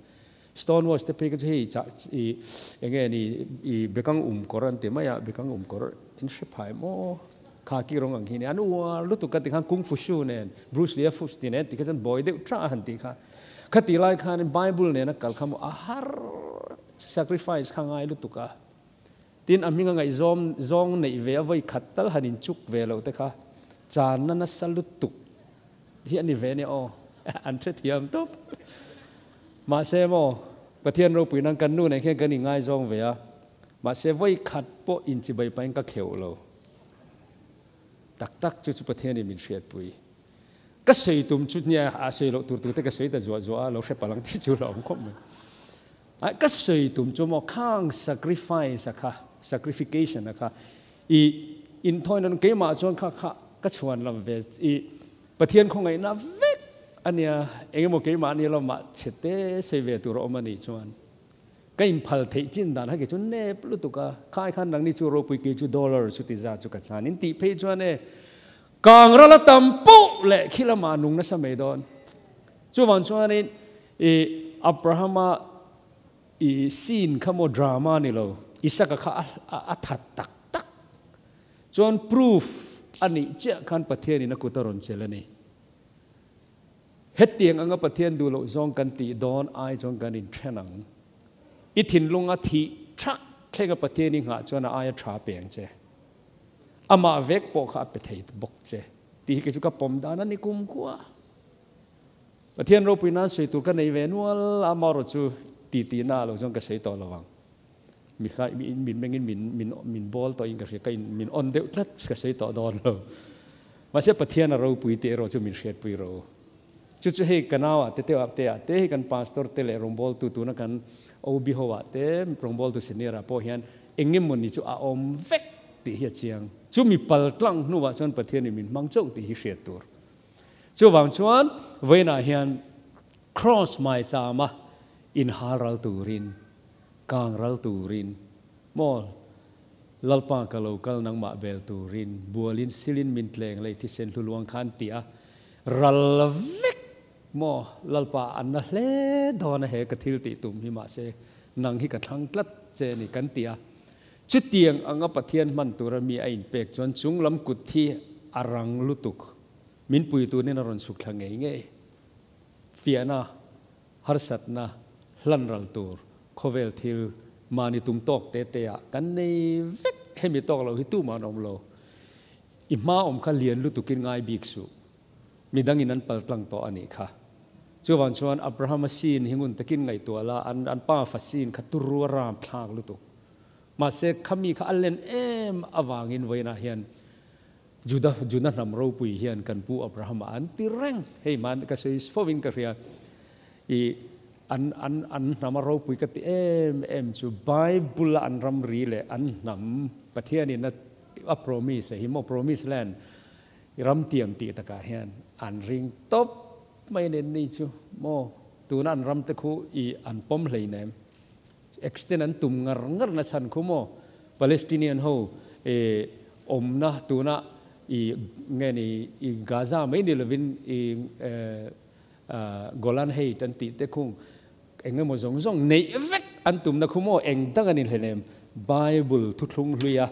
Stone wash te phei kha chu hei chah i enge ni i bekang um kawr an ti mai a, bekang um kawr in hre phai maw? Khaki rawng ang hi nia, an uar lutuk ka ti khan Kung Fu Shu nen, Bruce Lee a fu ti nen ti kha chuan bawi deuh tha a han tih kha. Kha ti lai khanin Bible nena kal kha maw a har sacrifice kha ngai lutuk a. Tin, a hminga ngaihzawm zawng neih ve a vawi khat tal han inchuk ve loh te kha channa nasa lutuk hi a ni ve nia aw, an hrethiam tawp. Mahse maw, Pathian ropui nan kan nu nen khian kan ingaizawng ve a, mahse vawi khat pawh inchibai pahin ka kheuh lo. Tak tak chu chu Pathianin min hriatpui. Ka sawi tum chu nia a sawi loh tur tur te ka sawi ta zuah zuah a, lo hre palh ang tih chu la awm khawp mai. Ai ka sawi tum chu maw khang sacrifice a kha, sacrification a kha i inthawi nan keimah chuan kha kha ka chhuan lam ve i Pathian khawngaihna vek a nia, engemaw keimah nia lamah chhe te sawi ve tur a awm a nih chuan ka inphal theih chin dan kha kei chu nep lutuk a, khai khan nangni chu ropui kei chu dollar chu ti za chu ka chan in tih phei chuan e Kang ral a tam poh leh khi lamah a nung nasa mai dawn. Chuvang chuanin i Abrahama i scene kha maw drama ni lo, Isaka kha a that tak tak. Chuan proof a nih chiah khan Pathianin a kut a rawn chelh a ni. Hetiang anga Pathian duh loh zawng kan tih dawn ai chuan kan inthen ang. I thinlunga thih thak thlenga Pathian i nghah chuan a aia tha peng che. Amah vek pawh kha a pe thei bawk che tih hi kei chu ka pawm dan a ni kum khua. Pathian ropui nan sawi tur ka nei ve nual a, amaherawh chu ti tih na ah lo chuan ka sawi tawh lo ang. Mi kha min mengin min min min bawl tawhin ka hria, ka in min on deuh tlat ka sawi tawh dawn lo. Mahse Pathian a ropui tih erawh chu min hriatpui rawh u. Chu chu hei ka nau ah te te ah te ah te hei kan pastor te leh rawngbawltu tuna kan OB ho ah te rawngbawltu senior ah pawh hian eng emawni chu a awm vek tih hi a chiang. Chu mi pal tlang hnuah chuan Pathianin min hmang chauh tih hi hriat tur. Chuvang chuan vawiinah hian Kraws maichama inhal ral turin, kang ral turin maw Lalpa ka lo kal nangmah bel turin bualin silin min tleng lei thisen hluluang kha an ti a, Ral vek maw Lalpa an na hle dawn a he ka thil tih tum hi mahse nang hi ka thlang tlat che a ni kan ti a. Chutiang anga Pathian hman tura mi a inpek chuan chung lam kut hi a rang lutuk min pui turin a rawn chhuk thla ngei ngei. Fiahna, harsatna, hlan ral tur khawvel thil mahni tum tawk te te ah kan nei vek hemi tawk lo hi tumah an awm lo. I hma awm kha lian lutukin ngai bik suh. Midangin an pal tlang tawh a nih kha. Chuvang chuan Abrahama sin hi ngun takin ngaihtuah la, an an pa fa sin kha turu a ram thlak lutuk. Mahse khami kha a len em avangin vawiinah hian Juda Juda hnam ropui hian kan pu Abrahama an ti reng. Hei man ka sawi fovin ka hria. I an an an hnama ropui ka ti em em chu Bible a an ramri leh an hnam Pathianin a a promise a hi maw promise land i ram tiam tih takah hian an ring tawp mai nen ni chu maw tuna an ram te khu i an pawm hleinem extend an tum ngar ngar na chhan khu maw Palestinian ho i awmna tuna i nge ni i Gaza mai ni lovin i Golan Height an tih te khung eng emaw zawng zawng neih vek an tumna khu maw eng dang an inhlenem Bible thuthlung hluia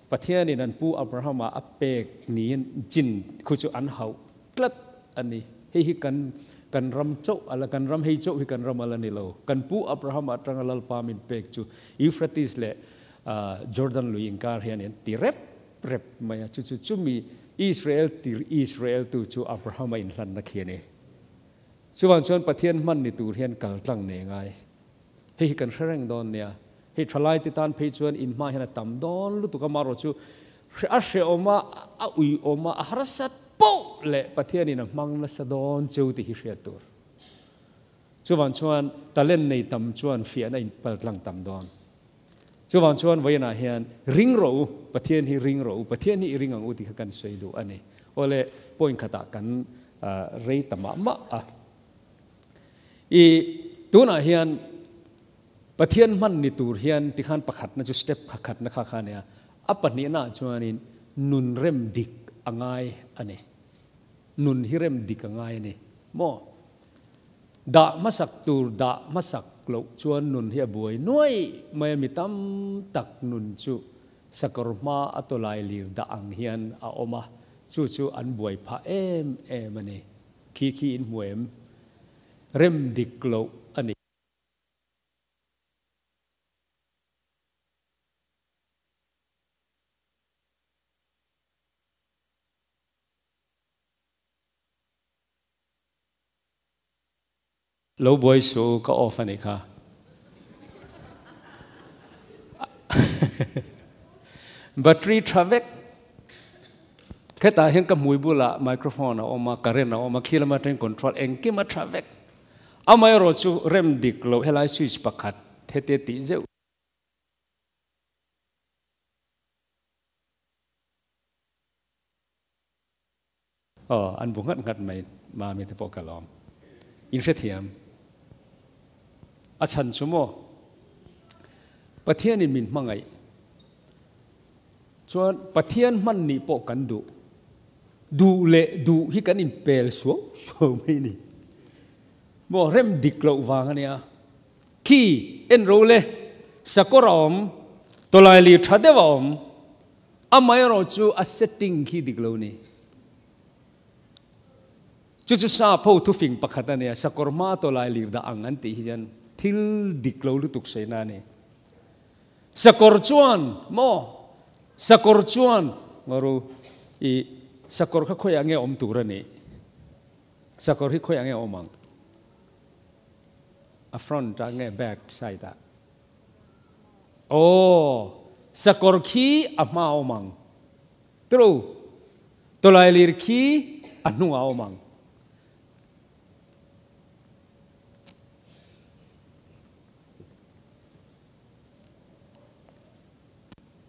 Pathianin an pu Abrahama a pek niin chin khu chu an hauh tlat a ni. Hei hi kan kan ram chauh ala kan ram hei chauh hi kan ram ala ni lo. Kan pu Abrahama atanga Lalpa min pek chu Euphrates leh Jordan lui inkar hian an ti rep rep mai a. Chu chu chumi Israel tir Israel tu chu Abrahama inhlanna khi a ni. Chuvang chuan Pathian hman ni tur hian kal tlang nei ngai. Hei hi kan hre reng dawn nia. Hei thalai te tan phei chuan in hma hian a tam dawn lutuk a, marawh chu a hrehawm a, a uiawm a, a harsat poh leh Pathianin a hmang nasa dawn cheu tih hi hriat tur. Chuvang chuan talent nei tam chuan fiahna in pal tlang tam dawn. Chuvang chuan vawiinah hian ring rawh u, Pathian hi ring rawh u, Pathian hi i ring ang u tih kha kan sawi duh a ni. Awle point khatah kan rei ta mah mah a. I tunah hian Pathian hman ni tur hian tikhan pakhatna chu step khatna kha kha a nia. A pahnihnaah chuanin nun rem dik a ngai a ni. Nun hi rem dik a ngai a ni maw? Dah hmasak tur dah hmasak loh chuan nun hi a buai nuai mai a, mi tam tak nun chu sakawr hma a tawlai lir dah ang hian a awm a, chu chu an buai phah em em a ni. Khi khi in hmu em? Rem dik loh a ni. Lo buai suh u, ka off a nih kha. Battery tha vek. Hetah hian ka hmui bulah microphone a awm a, current a awm a, khi lama atangin control engkim a tha vek. Amaherawh chu rem dik loh helai switch pakhat hete tih zeuh. Aw, an bu nghat nghat mai, Mami te pawh ka lawm. In hrethiam. A chhan chu maw? Pathianin min hmangaih chuan Pathian hman nih pawh kan duh. Duh leh duh hi kan inpel suau suau mai a ni. Maw, rem dik loh vang a nia. Khi, en ro le, sakawr a awm, tawlaili tha deuh a awm. Amaherawh chu a setting khi dik lo ni. Chu chu sapho thufing pakhat a nia, sakawr hma tawlai lir dah ang an tih hi hian thil dik lo lutuk sawi na a ni. Sakawr chuan maw? Sakawr chuan ngaru i sakawr kha khawiah nge awm tur a nih? Sakawr hi khawiah nge awm ang? A front ah nge back side ah? Aw, sakawr khi a hma a awm ang. Tiro, tawlailir khi a hnungah a awm ang.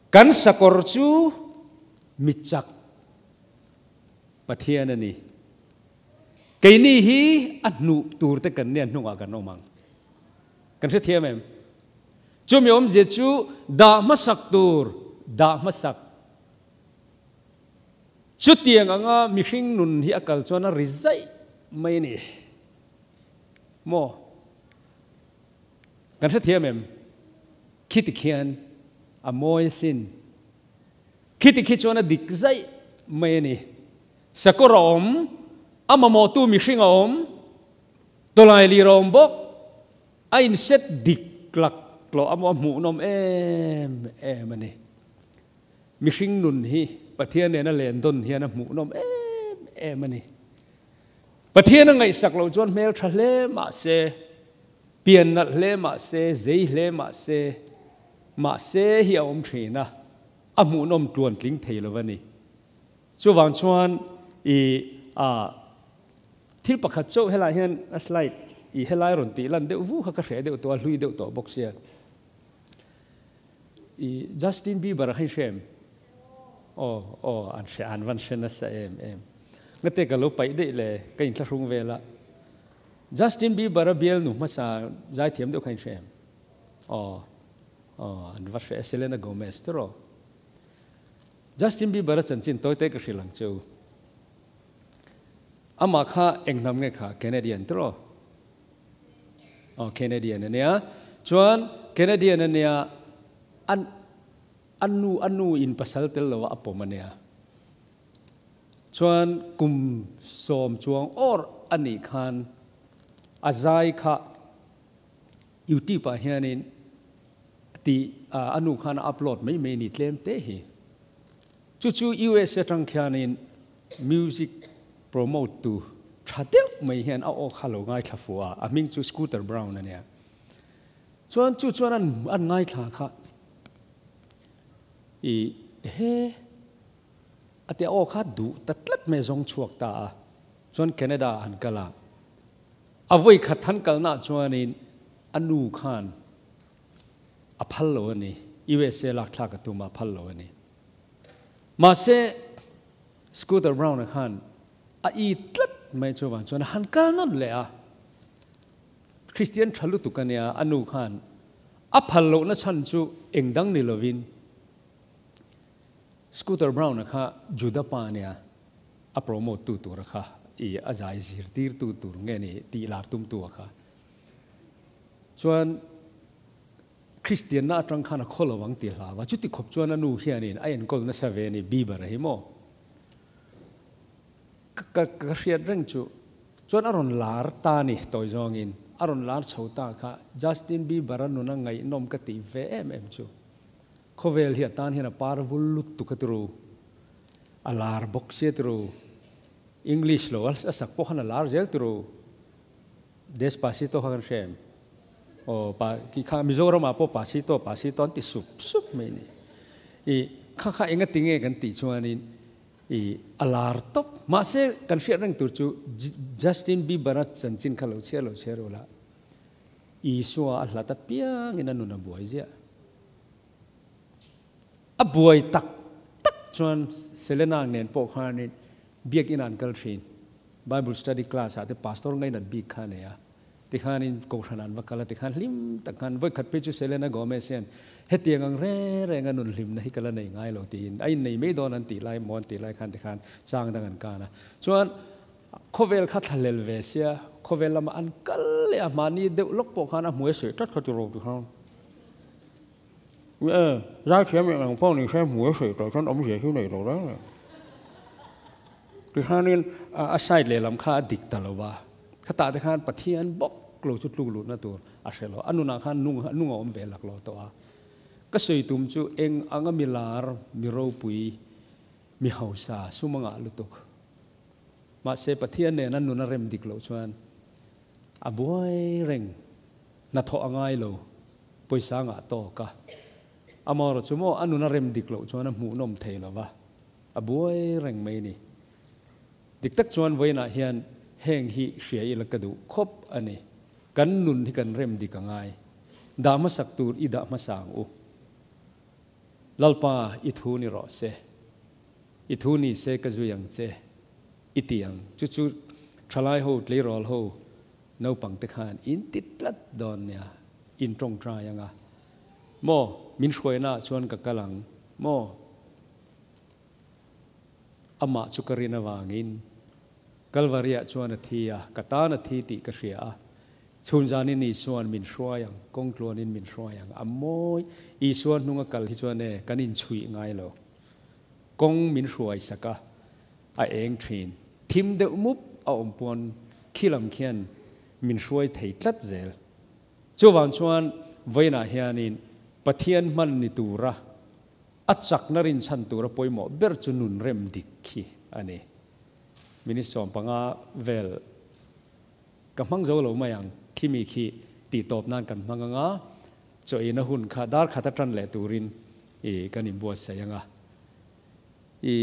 Kan sakawr chu mi chak Pathian a ni. Keini hi a hnuh turte kan nia hnungah kan awm ang. Kan hrethiam em? Chumi awmzia chu dah hmasak tur dah hmasak. Chutiang anga mihring nun hi a kal chuan a ri zaih mai a ni. Maw? Kan hrethiam em? Khiti khian a mawi asin. Khiti khi chuan a dik zaih mai a ni. Sakawr a awm, a mamawhtu mihring a awm, Tawlai lir a awm bawk, a inset dik lak loh a maw a hmuhnawm em em a ni. Mihring nun hi Pathian nena len dawn hian a hmuhnawm em em a ni. Pathian a ngaihsak loh chuan hmel tha hle mah se, pian nalh hle mah se, zei hle mah se, mahse hi a awm thin a, a hmuhnawm tluan tling thei lo a ni. Chuvang chuan i a thil pakhat chauh helaiah hian a slide i helai rawn tih lan deuh vu kha ka hreh deuh tawh a, hlui deuh tawh bawk sia. I Justin Bieber a kha i hre em? Aw aw an hre an van hre nasa em em. Ngate ka lo paih daih le ka inthlahrung vel a. Justin Bieber a bialnu hmasa zaithiam deuh kha i hre em? Aw aw an va hre Selena Gomez tiraw? Justin Bieber a chanchin tawite ka hrilh ang che u. Amah kha eng hnam nge kha? Canadian tiraw? Aw Canadian a nia. Chuan Canadian a nia an a nu a nu in pasal tel lo a pawm a nia. Chuan kum sawm chuang awr a nih khan a zai kha YouTube ah hianin tih a nu khan a upload mai mai a ni tlem te hi. Chu chu US atang khianin music promote tu tha deuh mai hian a aw kha lo ngaithla fuh a, a hming chu Scooter Braun a nia. Chuan chu chuan an an ngaithla kha i he a tia aw kha duh ta tlat mai a zawng chhuak ta a. Chuan Canada ah han kal a, a vawi khat han kalnaah chuanin a nu khan a phal lo a ni, USA lak thlak a tum a, a phal lo a ni. Mahse, Scooter Braun-a khan a i tlat mai chuvang chuan a han kal nawn leh a. Kristian tha lutuk a nia, a nu khan a phal lohna chhan chu eng dang ni lovin Scooter Braun-a kha Juda pa a nia, a promote tu tura kha i a zai zirtir tu tur nge ni tih lar tum tu a kha. Chuan Kristianna atang khan a khaw lo ang ti hlau a, chuti khawp chuan a nu hianin a enkawl nasa ve a ni, Bieber a hi maw? Ka ka ka hriat reng chu chuan a rawn lar ta ni tawi zawngin a rawn lar chho ta kha Justin Bieber a nuna ngaihnawm ka tih ve em em chu khawvel hi a tan hian a par vul lutuk a turu a lar bawk sia turu English lo a sak pawh khan a lar zel turu. Despacito kha kan hre em? Aw pa ki kha Mizoram ah pawh Pasito Pasito an ti sup sup mai ni. I kha kha enga ti nge kan tih chuanin i a lar tawp. Mahse kan hriat reng tur chu Justin Bieber a chanchin kha lo chhiar lo chhiar ula Isua a hlat apiangin a nun a buai ziah. A buai tak tak chuan Selena nen pawh khanin biakinn ah an kal thin. Bible study class ah te pastor ngainat bik kha a nei a. Tikhanin kohhran ah an va kal a, tikhan hlim tak khan vawi khat phei chu Selena Gomez hian hetiang ang reng reng a nun hlimna hi ka la nei ngai lo tiin a innei mai dawn an tih lai maw an tih lai khan tikhan chang dang an kan a. Chuan khawvel kha thlahlel ve sia, khawvel lamah an kal leh a, mahni deuh lawk pawh khan a hmuai sawi tlat kha tiraw tikhan. Ni e, zaithiam eng ang pawh ni se hmu a sawi tawh chuan awmzia hi nei lo reng reng. Tihianin a side lehlam kha a dik ta lo va, khatah te khan Pathian bawk lo chu tluk lutna tur a hre lo, a nunah khan nung nung a awm ve lak lo tawh a. Ka sawi tum chu eng anga mi lar, mi ropui, mi hausa sum a ngah lutuk. Mahse Pathian nena nun a rem dik loh chuan a buai reng, hnathawh a ngai lo. Pawisa ngah tawk a, amaherawh chu maw a nun a rem dik loh chuan a hmuhnawm thei lo va, a buai reng mai ni. Dik tak chuan vawiinah hian heng hi hria ila ka duh khawp a ni. Kan nun hi kan rem dik a ngai. Dah hmasak tur i dah hmasa ang u. Lalpa i thu ni rawh se. I thu ni se ka zui ang che i ti ang. Chu chu thalai ho, tleirawl ho Naupang te khan in ti tlat dawn nia, in tawngtai anga maw, min hruaina ah chuan ka kal ang maw? Amah chu ka rin avangin Kalvari ah chuan a thi a, ka tan a thi tih ka hria a, chhun zanin Isua'n min hruai ang, kawng tluanin min hruai ang, a mawi Isua hnunga kal hi chuan e kan inchhuih ngai lo, kawng min hruai sak a, A eng thin. Thim deuh mup a awm pawn khi lam khian min hruai thei tlat zel. Chuvang chuan vawiinah hianin Pathian hman ni tura a chakna rinchhan tura pawimawh ber chu nun rem dik khi a ni. Minute 15 vel ka hmang zo lo mai ang, khimi khi tihtawp nan kan hmang anga chaw eina hun kha dar khat atan leh turin i kan inbuatsaih anga. I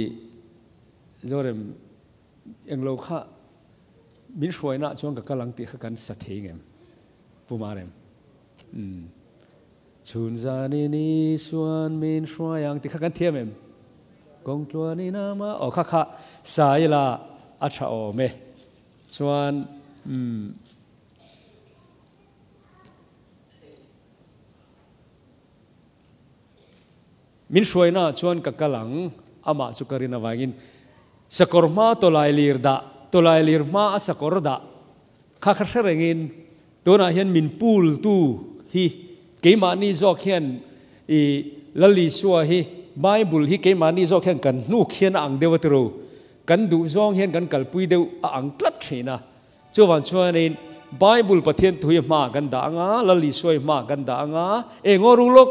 Zorem englo kha min hruaina chuan ka kal ang tih kha kan sa thei ngem Pu Marem. Umm chhun zanin Isuan min hruai ang tih kha kan thiam em? Kawng tluanin ama aw kha kha sa ila a tha awm e. Chuan umm Min hruaina ah chuan ka kal ang, amah chu ka rin avangin sakawr hma tawlai lir dah, tawlai lir hma a sakawr dah kha kha hre rengin tunah hian min pul tu hi keimahni zawk hian i Lal Isua hi Bible hi keimahni zawk hian kan hnuk hian a ang deuh a tiro, kan duh zawng hian kan kalpui deuh a ang tlat thin a. Chuvang chuanin Bible Pathian thu hi hmaah kan dah anga, Lal Isua hi hmaah kan dah anga, eng aw ru lawk?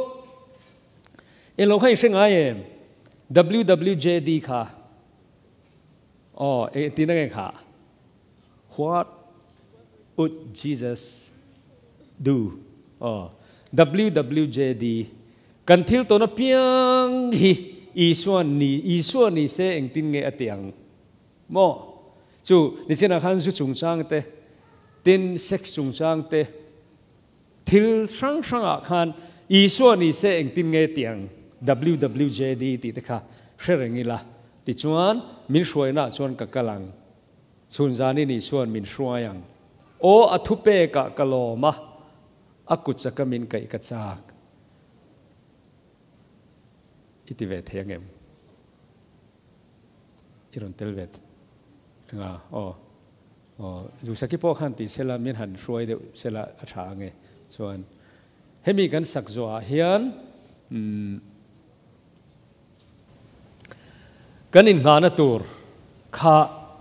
Eng lo kha i hre ngai em? WWJD kha aw eng tina nge kha? What would Jesus do? Aw WWJD kan thil tawn apiang hi Isua ni Isua ni se engtin nge a ti ang? Maw? Chu nichinah khan zu chungchang te, tin sex chungchang te, thil hrang hrangah khan Isua ni se engtin nge tiang WWJD tih te kha hre reng ila. Tichuan, min hruainaah chuan ka kal ang. Chhun zanin Isua'n min hruai ang. Aw, a thupekah ka lawm a, a kut chaka min kaih ka chak. I ti ve thei ang em? I rawn tel ve eng a? Aw. Aw, Zusaki pawh khan ti sela min han hruai deuh sela a tha ange. Chuan hemi kan sak zawhah hian umm kan inngahna tur kha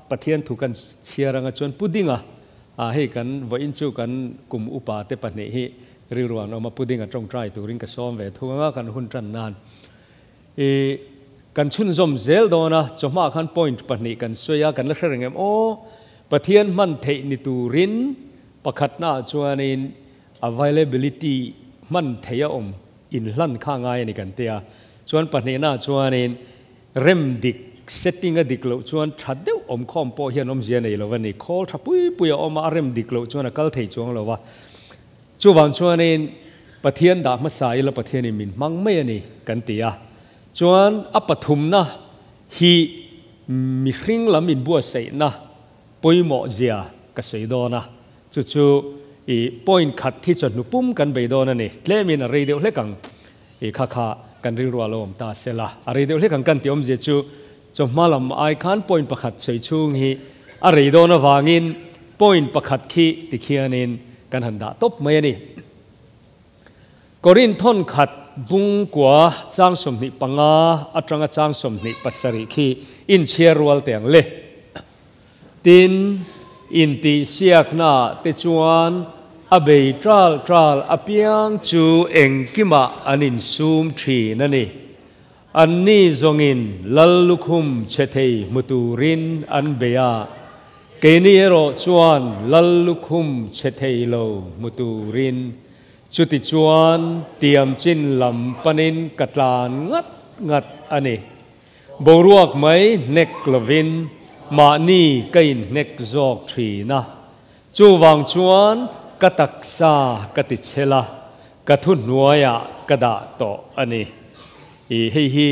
Pathian thu kan chhiar anga chuan Pudinga ah hei kan vawiin chu kan kum upa te pahnih hi rilru an awm a, Pudinga tawngtai turin ka sawm ve thung anga kan hun tan nan. I kan chhunzawm zel dawn a, chawhma khan point pahnih kan sawi a, kan la hre reng em aw, Pathian hman theih ni turin pakhatnaah chuanin availability hman theih a awm inhlan kha ngai a ni kan tia, chuan pahnihnaah chuanin rem dik setting a dik loh chuan tha deuh awm khawm pawh hian awmzia nei lo a ni, khawl tha pui pui a awm a, a rem dik loh chuan a kal thei chuang lo va. Chuvang chuanin Pathian dah hmasa ila Pathianin min hmang mai a ni kan ti a. Chuan a pathumna hi mihring lam inbuatsaihna pawimawh zia ka sawi dawn a. Chu chu i point khat hi chawhnu pum kan bei dawn a ni. Tlemin a rei deuh hlek ang i kha kha kan rilru a lo awm ta se la. A rei deuh hlek ang kan tih awmzia chu chawhma lam ai khan point pakhat sawi chhung hi a rei dawn avangin point pakhat khi tikhianin kan han dah tawp mai a ni. Korinth thawn khat bungkua chang 25 atanga chang 27 khi inchhiar rual teh ang le. Tin, intihsiaknaah te chuan a bei ṭal ṭal apiang chu engkimah an insum ṭhin a ni. Anni zawngin lal lukhum chhe thei hmu turin an bei a, keini erawh chuan lal lukhum chhe thei lo hmu turin. Chutichuan tiamchin lam panin ka tlan ngat ngat a ni. Boruak mai hnek lovin mahni ka inhnek zawk thin a, chuvang chuan ka taksa ka ti chhel a, ka thuhnuaiah ka dah tawh a ni. I hei hi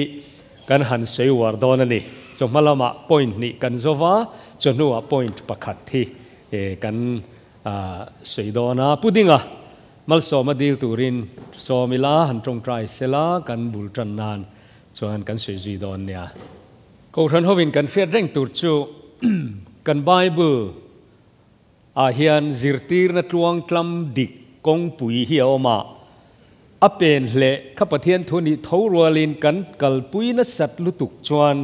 kan han sawi uar dawn a ni. Chawhma lamah point hnih kan zo va, chawhnuah point pakhat hi kan sawi dawn a. Pu Dinga, Malsawma dil turin sawm ila han tawngtai sela kan bul tan nan Chuan kan sawi zui dawn nia. Kohhran hovin kan hriat reng tur chu kan Bible ah hian zirtirna tluangtlam dik kawngpui hi a awm a, a pen hleh kha Pathian thu nih tho rualin kan kalpui nasat lutuk chuan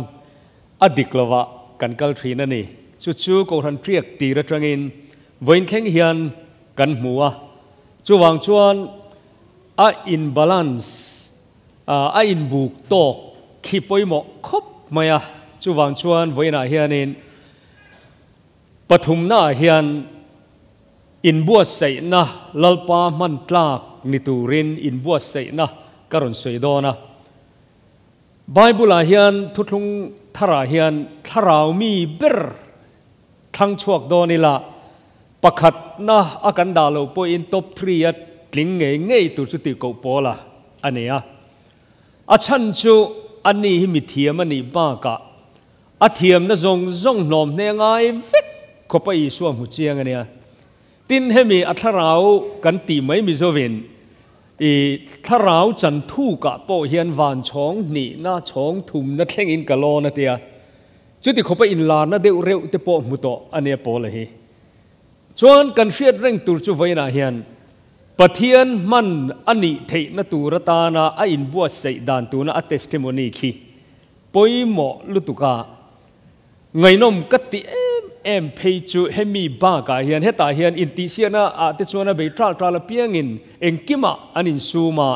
a dik lovah kan kal thin a ni. Chu chu Kohhran ṭiak tir aṭangin vawiin thleng hian kan hmu a, chuvang chuan a in balance A inbuk tawk khi pawimawh khawp mai a, chuvang chuan vawiinah hianin pathumnaah hian inbuatsaihna Lalpa hman tlak ni turin inbuatsaihna ka rawn sawi dawn a. Bible-ah hian Thuthlung Tharah hian thlarau mi ber thlang chhuak dawn ila, pakhatna a kan dah loh pawhin top three-a tling ngei ngei tur chu tihkoh pawla a ni a. A chhan chu ani hi mithiam a nih bakah a thiamna zawng zawng hnawm hne ngai vek khawpa Isua hmu chiang a nia. Tin, hemi a thlarau kan tih mai Mizovin i thlarau chan thukah pawh hian van chhawng hnihna, chhawng thumna thlengin ka lawn a tia. Chuti khawpa inlarna deuh reuh te pawh hmu tawh a nia Paula hi. Chuan kan hriat reng tur chu vawiinah hian Pathian hman a nih theihna tur atana a inbuatsaih dan tuna a testimony khi pawimawh lutuk a. Ngaihnawm ka ti em em phei chu hemi bakah hian hetah hian intihsiakna ah te chuan a bei ṭal ṭal apiangin engkimah an insum a,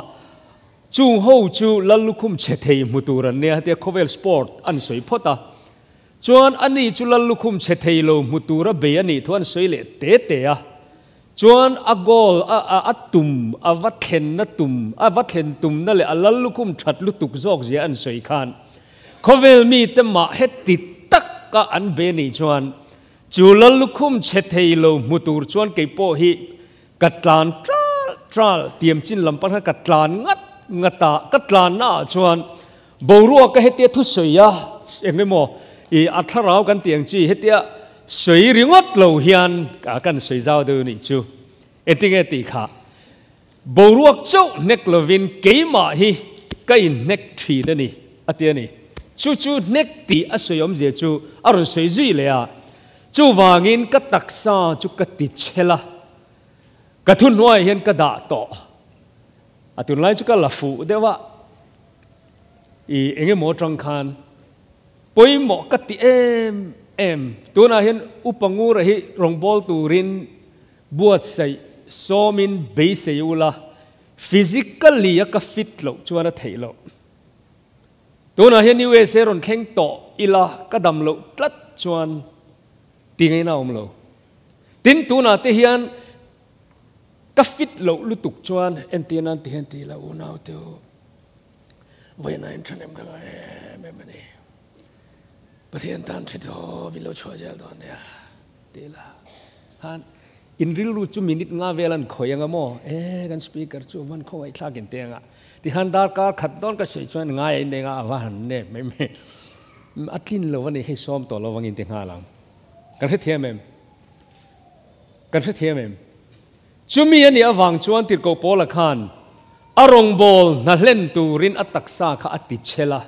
chung ho chu lal lukhum chhe thei hmu tur an nia hetia khawvel sport an sawi phawt a, chuan ani chu lal lukhum chhe thei lo hmu tura bei a nih thu an sawi leh te te a, chuan a goal a a tum a va thlenna tum a va thlen tumna leh a lal lukhum ṭhat lutuk zawk zia an sawi khan Khawvel mite mah heti taka an be nih chuan chu lal lukhum chhe thei lo hmu tur chuan kei pawh hi ka tlan ṭal ṭal tiam chin lam pan khan ka tlan ngat ngat a, ka tlanna ah chuan boruak ka hetia thusawi a eng emaw i a thlarau kan tih ang chi hetia sawi ringawt lo hian kan sawi zau deuh nih chu engtinge tih kha Boruak chauh hnek lovin keimah hi ka inhnek thin a ni, a ti a ni. Chu chu hnek tih a sawi awmzia chu a rawn sawi zui leh a, chuvangin ka taksa chu ka ti chhel a, ka thuhnuaiah hian ka dah tawh. A tunlai chu ka la fuh deuh a, i eng emaw atang khan pawimawh ka ti em em. Tunah hian Upa Ngura hi rawngbâwl turin Buatsaih sawmin beisei ula, physically a ka fit loh chuan a theih loh. Tunah hian USA rawn thleng tawh ila ka dam loh tlat chuan ti ngaihna a awm lo. Tin, tunah te hian ka fit loh lutuk chuan entir nan ti hian ti ila unau te u, vawiin ah inṭhahnem ka ngai em em a ni. Pathian tan ṭhi tawp in lo chhuah zel dawn nia. Ti ila khan in rilru chu minute nga vel an khawi anga maw? E kan speaker chu van khawngaih thlak in teng a. Ti khan darkar khat dawn ka sawi chuan ngai a in eng a a va han nep mai mai. A tlin lo a ni hei sawm tawh lo vang in ti nghal ang. Kan hrethiam em? Kan hrethiam em? Chumi a nih avang chuan Tirhkoh Paula khan a rawngbâwl hna hlen turin a taksa kha a ti chhel a.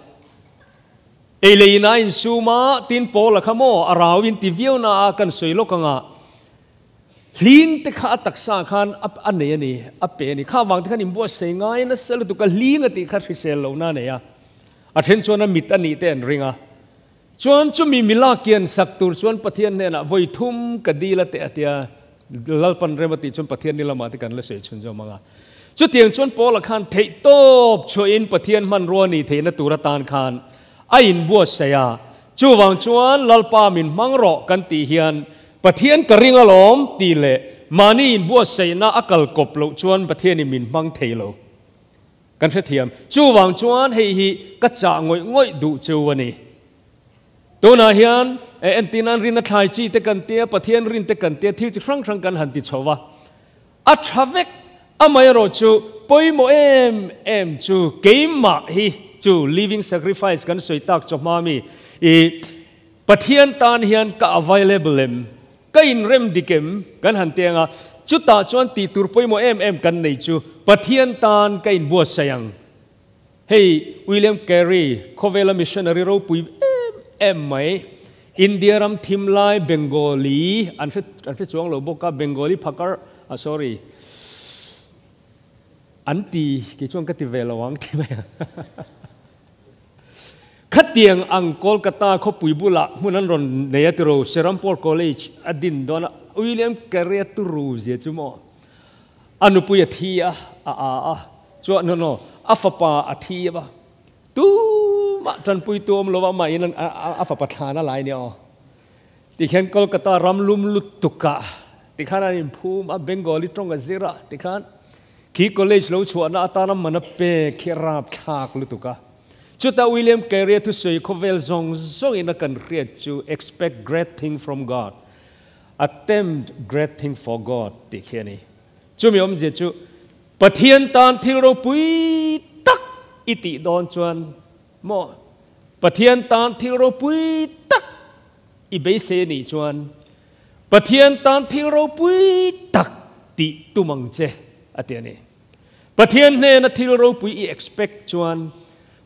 Ei leh in a insum a, tin Paula kha maw a rau in ti viau na a kan sawi lawk ang a, hling te kha a taksa khan a nei a ni, a pe a ni. Kha vang te khan inbuatsaih ngai nasa lutuk a, hling a tih kha hrisel lohna a nei a, a then chuan a mit a nih te an ring a. Chuan chumi mila kian sak tur chuan Pathian hnenah vawi thum ka dil a teh a tia, Lalpan rem a tih chuan Pathian ni lamah te kan la sawi chhun zawm ang a. Chutiang chuan Paula khan theihtawp chhuahin Pathian hmanrua nih theihna tur atan khan a inbuatsaih a. Chuvang chuan Lalpa min hmang rawh kan tih hian Pathian ka ring alawm tih leh mahni inbuatsaihna a kal kawp loh chuan Pathianin min hmang thei lo. Kan hrethiam. Chuvang chuan hei hi ka chah ngawih ngawih duh cheu a ni. Tunah hian entin an rin a thlai chi te kan tia, Pathian rin te kan tia, thil chi hrang hrang kan han ti chho va. A tha vek, amaherawh chu pawimawh em em chu keimah hi chu living sacrifice kan sawi tak chawhma mi i Pathian tan hian ka available em, ka inrem dik em kan han ti anga, chutah chuan tih tur pawimawh em em kan nei chu Pathian tan ka inbuatsaih ang. Hei William Carey, khawvela missionary ropui em em mai, India ram thim lai Bengali an hre an hre chuang lo bawk a, Bengali phakar ah sorry an ti kei chuan ka ti ve lo ang ti mai ang. Khatiang ang Kolkata khawpui bulah hmun an rawn nei a tiro Serampore College a din dawn a, William Carey a turu zia chu maw? A nupui a thi a, a a a, chuan no no, a fapa a thi a, tumah tanpui tu awm lo a, amah in a fapa thlan a lai nia aw. Tikhian Kolkata ram lum lutuk ah tikhan an inphum a, Bengali tawng a zir a, tikhan khi college lo chhuahna atana man a pek khi a rapthlak lutuk a. Chuta William Carey-a thusawi khawvel zawng zawngin a kan hriat chu Expect great thing from God, attempt great thing for God tih khi a ni. Chumi awmzia chu Pathian tan thil ropui tak i tih dawn chuan maw? Pathian tan thil ropui tak i beisei a nih chuan Pathian tan thil ropui tak tih tum ang che a ti a ni. Pathian hnena thil ropui i expect chuan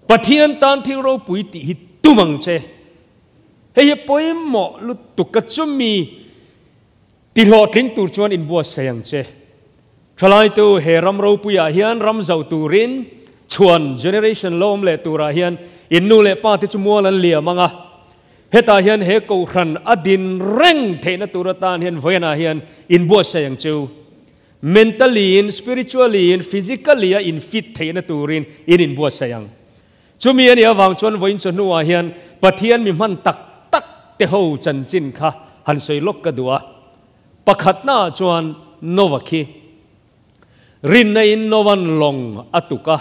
Pathian tan thil ropui tih hi tum ang che. Hei hi pawimawh lutuk ka chumi ti hlawhtling tur chuan inbuatsaih ang che. Thalaitu he ram ropuiah hian ram zauh turin chhuan generation lo awm leh turah hian in nu leh pa te chu mual an liam ang a. Hetah hian he kohhran a din reng theihna tur atan hian vawiinah hian inbuatsaih ang chu. Mentally in, spiritually in, physically a in fit theihna turin in inbuatsaih ang. Chumi a nih avang chuan vawiin chawhnuah hian Pathian mi hman tak tak te ho chanchin kha han sawi lawk ka duh a. Pakhatnaah chuan Nova khi rinna in Nova'n lawng a tuk a,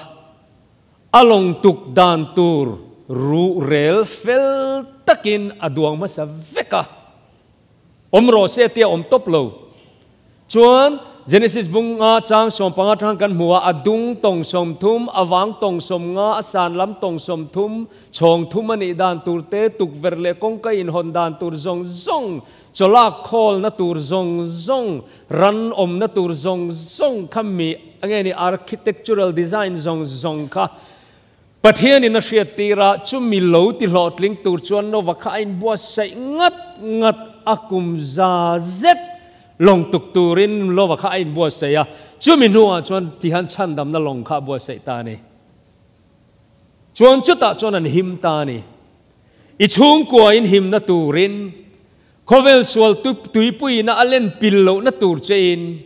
a lawng tuk dan tur ruhrel fel takin a duang hmasa vek a. Awm rawh se tia awm tawp lo. Chuan Genesis bung nga chang 15 atang kan hmu a, a dung tawng 30, a vang tawng 50, a san lam tawng 30, chhawng thum a nih dan tur te, tukverh leh kawngka inhawn dan tur zawng zawng, chawlak khawlna tur zawng zawng, ran awmna tur zawng zawng kha mi nge ni architectural design zawng zawng kha Pathianin a hriattir a, chumi lo ti hlawhtling tur chuan Nova kha a inbuatsaih ngat ngat a, kum za zet lawng tuk turin Nova kha a inbuatsaih a, chumi hnuah chuan tihan chhandamna lawng kha a buatsaih ta a ni. Chuan chutah chuan an him ta a ni. I chhungkuain himna turin, khawvel sual tuipuiina a len pil lohna tur chein,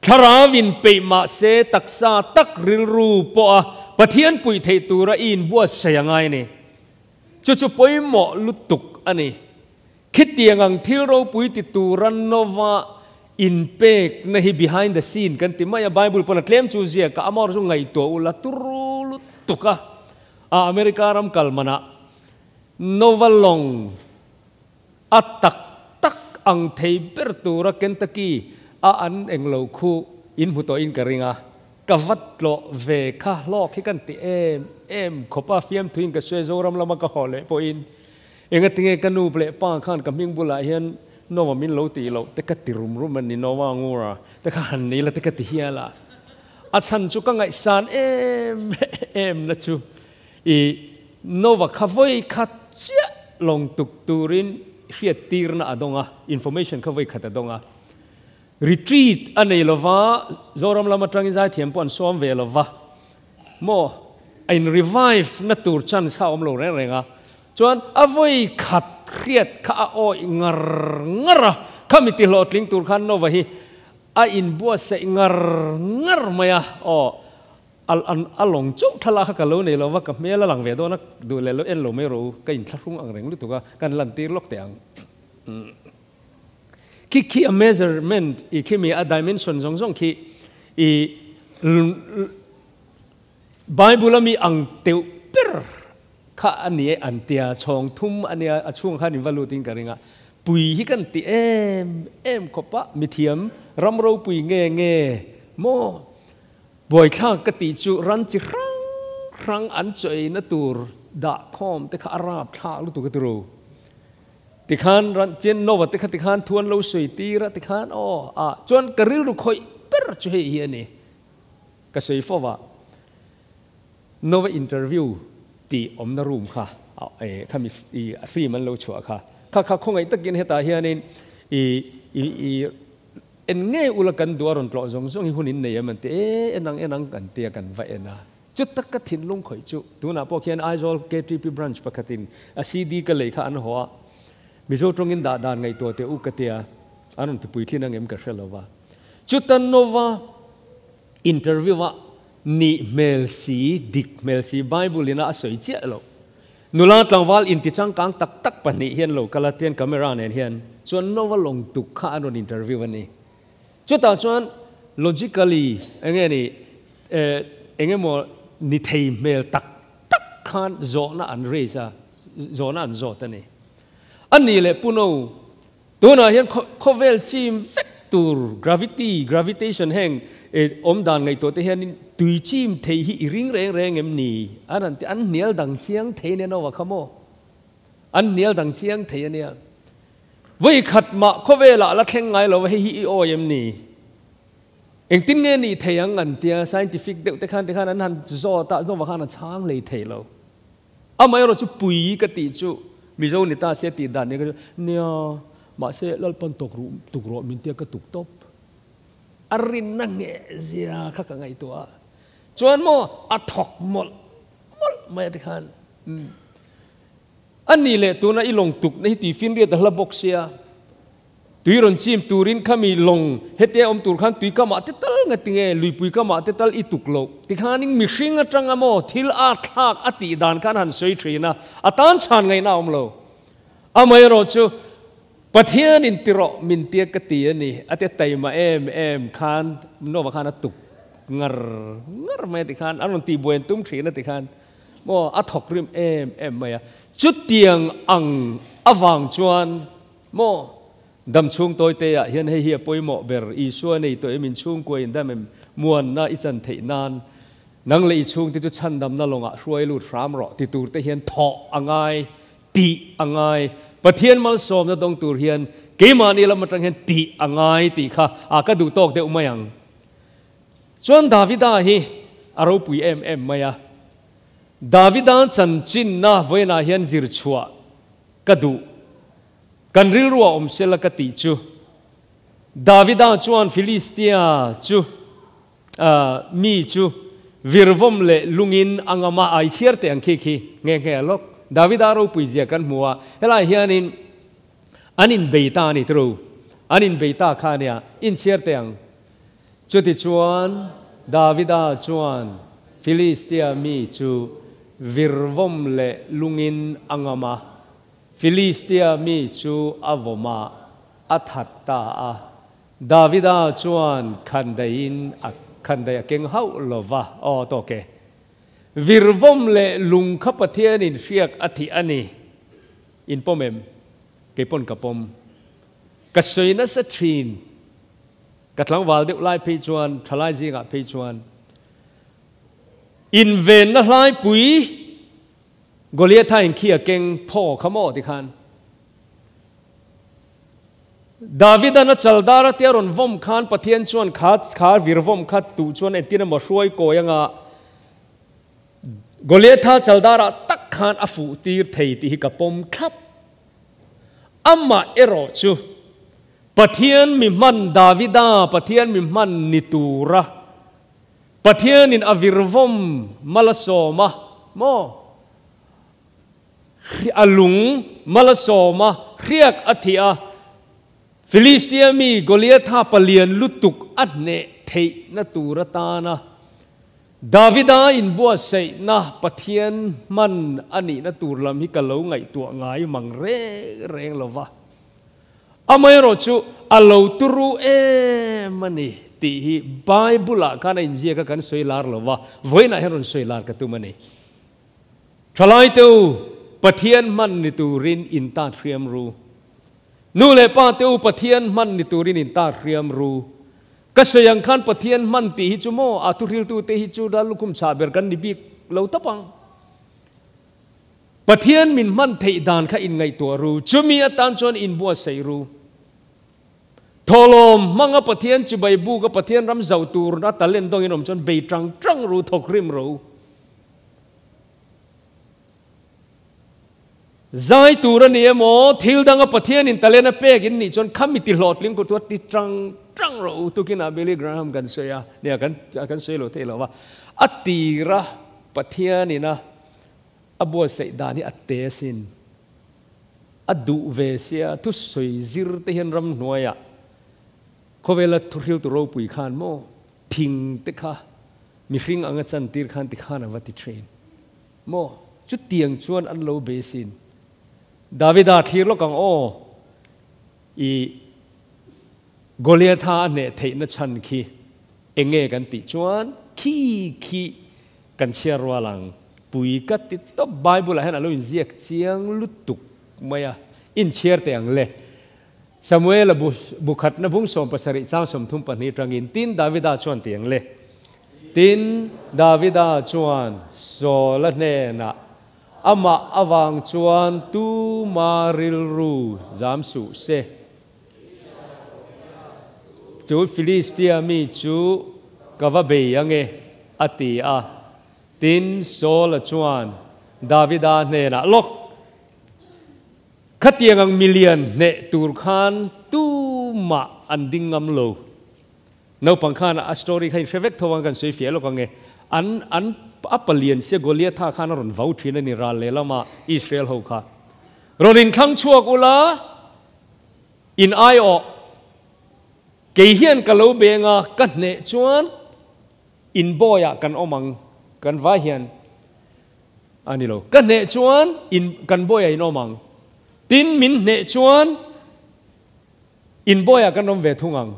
thlarau inpeih mahse taksa tak rilru pawha Pathian puih theih tura i inbuatsaih a ngai a ni. Chu chu pawimawh lutuk a ni. Khitiang ang thil ropui ti tura Nova inpekna hi behind the scene kan ti mai a, Bible pawn a tlem chu ziak a, amah erawh chu ngaihtuah ula turu lutuk a. A America ram kal manah Nova lawng a tak tak ang thei ber tura Kentucky a an englo khu in hmu tawhin ka ring a, ka va tlawh ve kha hlawk hi kan ti em em khawp a, fiamthuin ka sawi Zoram lama ka haw leh pawhin engatinge ka nu leh pa khan ka hming bulah hian Nova min lo tih loh te ka ti rum rum a ni, Nova Ngura te kha han nei la te ka ti hial a. A chhan chu ka ngaihsan em em na chu i Nova kha vawi khat chiah lawng tuk turin hriat tirna a dawng a, information kha vawi khat a dawng a. Retreat a nei lova, Zoram lam atangin zaithiam pawh an sawm ve lova, maw a in revive na tur chance kha a awm lo reng reng a. Chuan a vawi khat hriat kha a awih ngar ngar a, khami ti hlawhtling tur khan Nova hi A inbuatsaih ngar ngar mai a, aw, a a lawng chauh thlalak kha ka lo nei lo va, ka hmel a lang ve dawn a, duh leh lo en lo mai rawh u, ka inthlahrung ang reng lutuk a, kan lantir lawk teh ang. Khi khi a measurement i khi mi a dimension zawng zawng khi i Bible a mi ang teuh ber kha a ni e an tia, chhawng thum a nia, a chhungah khan in va lut in ka ring a, pui hi kan ti em em khawp a, mithiam ram ropui nge nge maw buaithlak ka tih chu ran chi hrang hrang an chawi na tur dah khawm te kha a rap thlak lutuk a ti ro. Tikhan ran chian Nova te kha tikhan thu an lo sawi tir a tikhan aw a chuan ka rilru khawih ber chu hei hi a ni. Ka sawi fo va, Nova interview tih awmna room kha kha mi i film an lo chhuah kha, kha kha khawngaih takin hetah hianin i i i en ngei ula kan duh a rawn tlawh zawng zawng hi hun in nei em an ti e en ang en ang kan tia kan va en a, chu taka thinlung khawih chu tunah pawh khian Aizawl KTP branch pakhatin a CD ka lei kha an haw a, Mizo tawngin dah dan ngaihtuah teh u ka tia an rawn tipuitlin ang em ka hre lo va, chuta Nova Interview ah nih hmel si, dik hmel si Bible in a a sawi chiah lo. Nula tlangval inti changkang tak tak pahnih hian lo kal a tian camera nen hian chuan Nova lawng tuk kha an rawn interview a ni. Chutah chuan logically enge ni eh eng emaw ni thei hmel tak tak kha khan zawhna an raise a, zawhna an zawt a ni. A nih leh Pu No, tunah hian khawvel chim vek tur gravity, gravitation heng awm dan ngaihtuah te hianin tui chim thei hi i ring reng reng em ni? An han ti, an hnial dang chiang thei nia Noah kha maw? An hnial dang chiang thei a nia. Vawi khat mah khawvelah la thleng ngai lo va hei hi i awi em ni? Engtin nge nih thei ang an tia, scientific deuh te khan tikhan an han zawt a, Noah khan a chhang hlei thei lo. Amaherawh chu pui ka tih chu Mizo ni ta sia tih dan nia ka chu nia, mahse Lalpan tuk ruh tuk rawh min tia ka tuk tawp. A rinna ngheh zia kha ka ngaihtuah a, chuan maw a thawk mawlh mawlh mai a tikhan umm a nih leh tuna i lawng tukna hi tui finriat a hla bawk sia. Tui rawn chim turin khami lawng hetia awm tur khan tui kamah te tal nga tinge luipui kamah te tal i tuk loh tikhanin mihring atanga maw thil a thlak a tih dan khan han sawi thin a, a tan chhan ngaihna a awm lo. Amaherawh chu Pathianin ti rawh min tia ka ti a ni a tia taima em em khan Nova khan a tuk ngar ngar mai a tikhan an rawn tihbuai an tum thin a tikhan maw a thawk rim em em mai a. Chutiang ang avang chuan Maw? Dam chhung tawite ah hian hei hi a pawimawh ber, Isua nei tawh em inchhungkua in dam em muanna i chan theih nan nang leh i chhungte chu chhandamna lawngah hruai lut hram rawh ti tur te hian thawh a ngai, tih a ngai. Pathian malsawmna dawng tur hian keimahni lam atang hian tih a ngai tih kha a ka duh tawk deuh mai ang. Chuan Davida hi a ropui em em mai a, Davida chanchinna vawiinah hian zir chhuah ka duh. Kan rilru a awm sela ka tih chu. Davida chuan Filistia chu mi chu virvawm leh lungin a ngam a, ai chhiar teh ang khi khi nghe nghe a lawk. Davida ropui zia kan hmu a, helai hianin an inbei ta a ni turu. An inbei ta kha a nia, inchhiar teh ang. Chutichuan Davida chuan Filistia mi chu virvawm leh lungin a ngam a, Filistia mi chu a vawm a, a that ta a. Davida chuan khandaiin a khandai a keng hauh lo va, Aw tawk e. Virvawm leh lung kha Pathianin hriak a thih a ni. In pawm em? Kei pawn ka pawm. Ka sawi nasa thin. Ka tlangval deuh lai phei chuan, thalai zingah phei chuan, invenna hlaipui Goliatha in khi a keng phaw kha maw tikhan Davidan a chaldar a tia rawn vawm khan Pathian chuan kha kha vir vawm kha tuh chuan entin emaw hruai kawi anga Goliatha chaldar ah tak khan a fuh tir thei tih hi ka pawm thlap. Amah erawh chu Pathian mi hman Davida Pathian mi hman ni tura Pathianin a virvawm mal a sawm a maw? A lung mal a sawm a, hriak a thih a, Filistia mi Goliatha palian lutuk a hneh theihna tur atana Davida inbuatsaihna Pathian hman a nihna tur lam hi ka lo ngaihtuah ngai mang reng reng lo va. Amaherawh chu a lo turu em a ni tih hi Bible-ah khan a inziak a, kan sawi lar lo va, vawiinah hian rawn sawi lar ka tum a ni. Thalaite u, Pathian hman ni turin in tat hriam ru. Nu leh pa te u, Pathian hman ni turin in tat hriam ru. Ka sawi ang khan Pathian hman tih hi chu maw a thuhriltute hi chu ral lukhum chhah ber kan ni bik lo tawp ang. Pathian min hman theih dan kha inngaihtuah ru, chumi atan chuan inbuatsaih ru. Thawhlawm hmanga Pathian chibai buka Pathian ram zauh turna talent dawngin awm chuan bei tang tang ru, thawk rim ro. Zai tur a ni emaw, thil danga Pathianin talent a pek in nih chuan khami ti hlawhtling ku chuan ti tang tang rawh u. Tukinah Billy Graham kan sawi a, nia kan kan sawi lo thei lo va, a tira Pathianin a A buatsaih dan hi a te asin. A duh ve sia thusawi zir te hian ramhnuaiah khawvela thuhriltu ropui khan maw thing te kha mihring anga chantir khan ti khan a va ti thin maw chutiang chuan an lo be sin. Davida thlir lawk ang aw i Goliatha a hneh theihna chhan khi enge kan tih chuan khi khi kan chhiar rual ang. pui ka ti tawp. Bible ah hian a lo inziak chiang lutuk mai a, inchhiar teh ang le. Samuela bu bu khatna bung 17 chang 32 atangin, Tin, Davida chuan ti ang le. Tin, Davida chuan Saula hnenah, Amah avang chuan tuma rilru zam suh se. Chu Filistia mi chu ka va bei ange, a ti a. Tin, Saula chuan Davida hnenah, Lawk! Khatiang ang milian hneh tur khan tumah an ding ngam lo. Naupang khan a story kha in hre vek tho ang kan sawi fiah lawk ange. An an a palian sia Goliatha khan a rawn vau thin a ni ral lehlamah Israel ho kha. Rawn inthlang chhuak ula in aiawh kei hian ka lo beng a ka hneh chuan in bawiah kan awm ang kan vai hian a ni lo. Ka hneh chuan in kan bawiah in awm ang. Tin min hneh chuan In bawiah kan awm ve thung ang,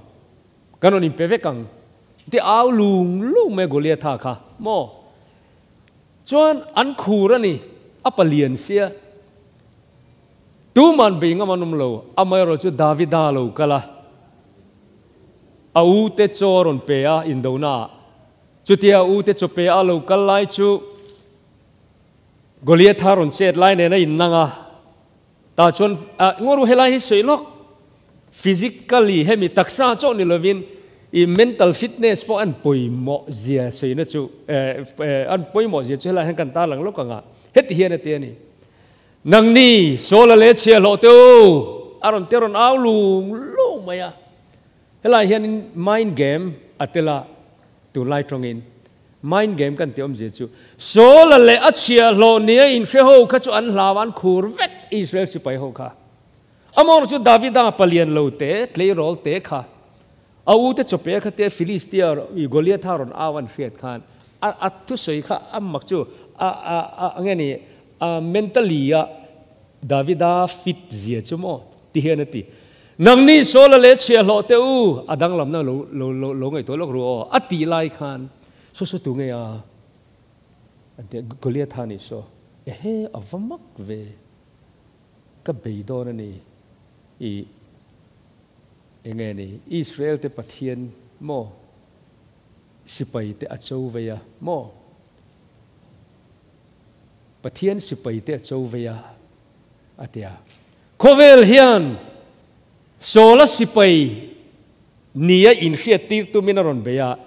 kan rawn inpe vek ang ti au lung lung mai a Goliatha kha maw? Chuan an khur a ni, a palian sia. Tuman bei ngam an awm lo, amaherawh chu Davida lo kal a, a u te chaw a rawn pe a indona ah. Chutia a u te chaw pe a lo kal lai chu Goliatha rawn chet lai nen a innang a. Tah chuan ngaw helai hi sawi lawk, physically hemi taksa chauh ni lovin i mental fitness pawh an pawimawh zia sawina chu an pawimawh zia chu helai hian kan tarlang lawk ang a, heti hian a ti a ni. Nangni Saula leh chhiahhlawh te u, a rawn ti a rawn au lung lung mai a. Helai hianin mind game a tel a, tunlai tawngin Mind game kan tih awmzia chu Saula leh a chhiahhlawh nia inhre ho kha chu an hlau an khur vek Israel sipai ho kha. Amor chu Davida palian lo te, tleirawl te kha a u te chawpe kha te Philistia i Goliatha rawn au an hriat khan a a thusawi kha a mak chu a a a nge ni a mentally a Davida fit zia chu maw ti hian a ti. Nangni Saula leh chhiahhlawh te u, a danglamna lo lo lo lo ngaihtuah lawk ru aw, a tih lai khan saw saw tu nge a? An ti a, Goliatha nih saw, Ehe, a va mak ve, ka bei dawn a ni, i enge ni, Israel te Pathian maw sipai te a cho vei a maw? Pathian sipai te a cho vei a, a ti a. Khawvel hian Saula sipai nia inhriat tir tumin a rawn bei a,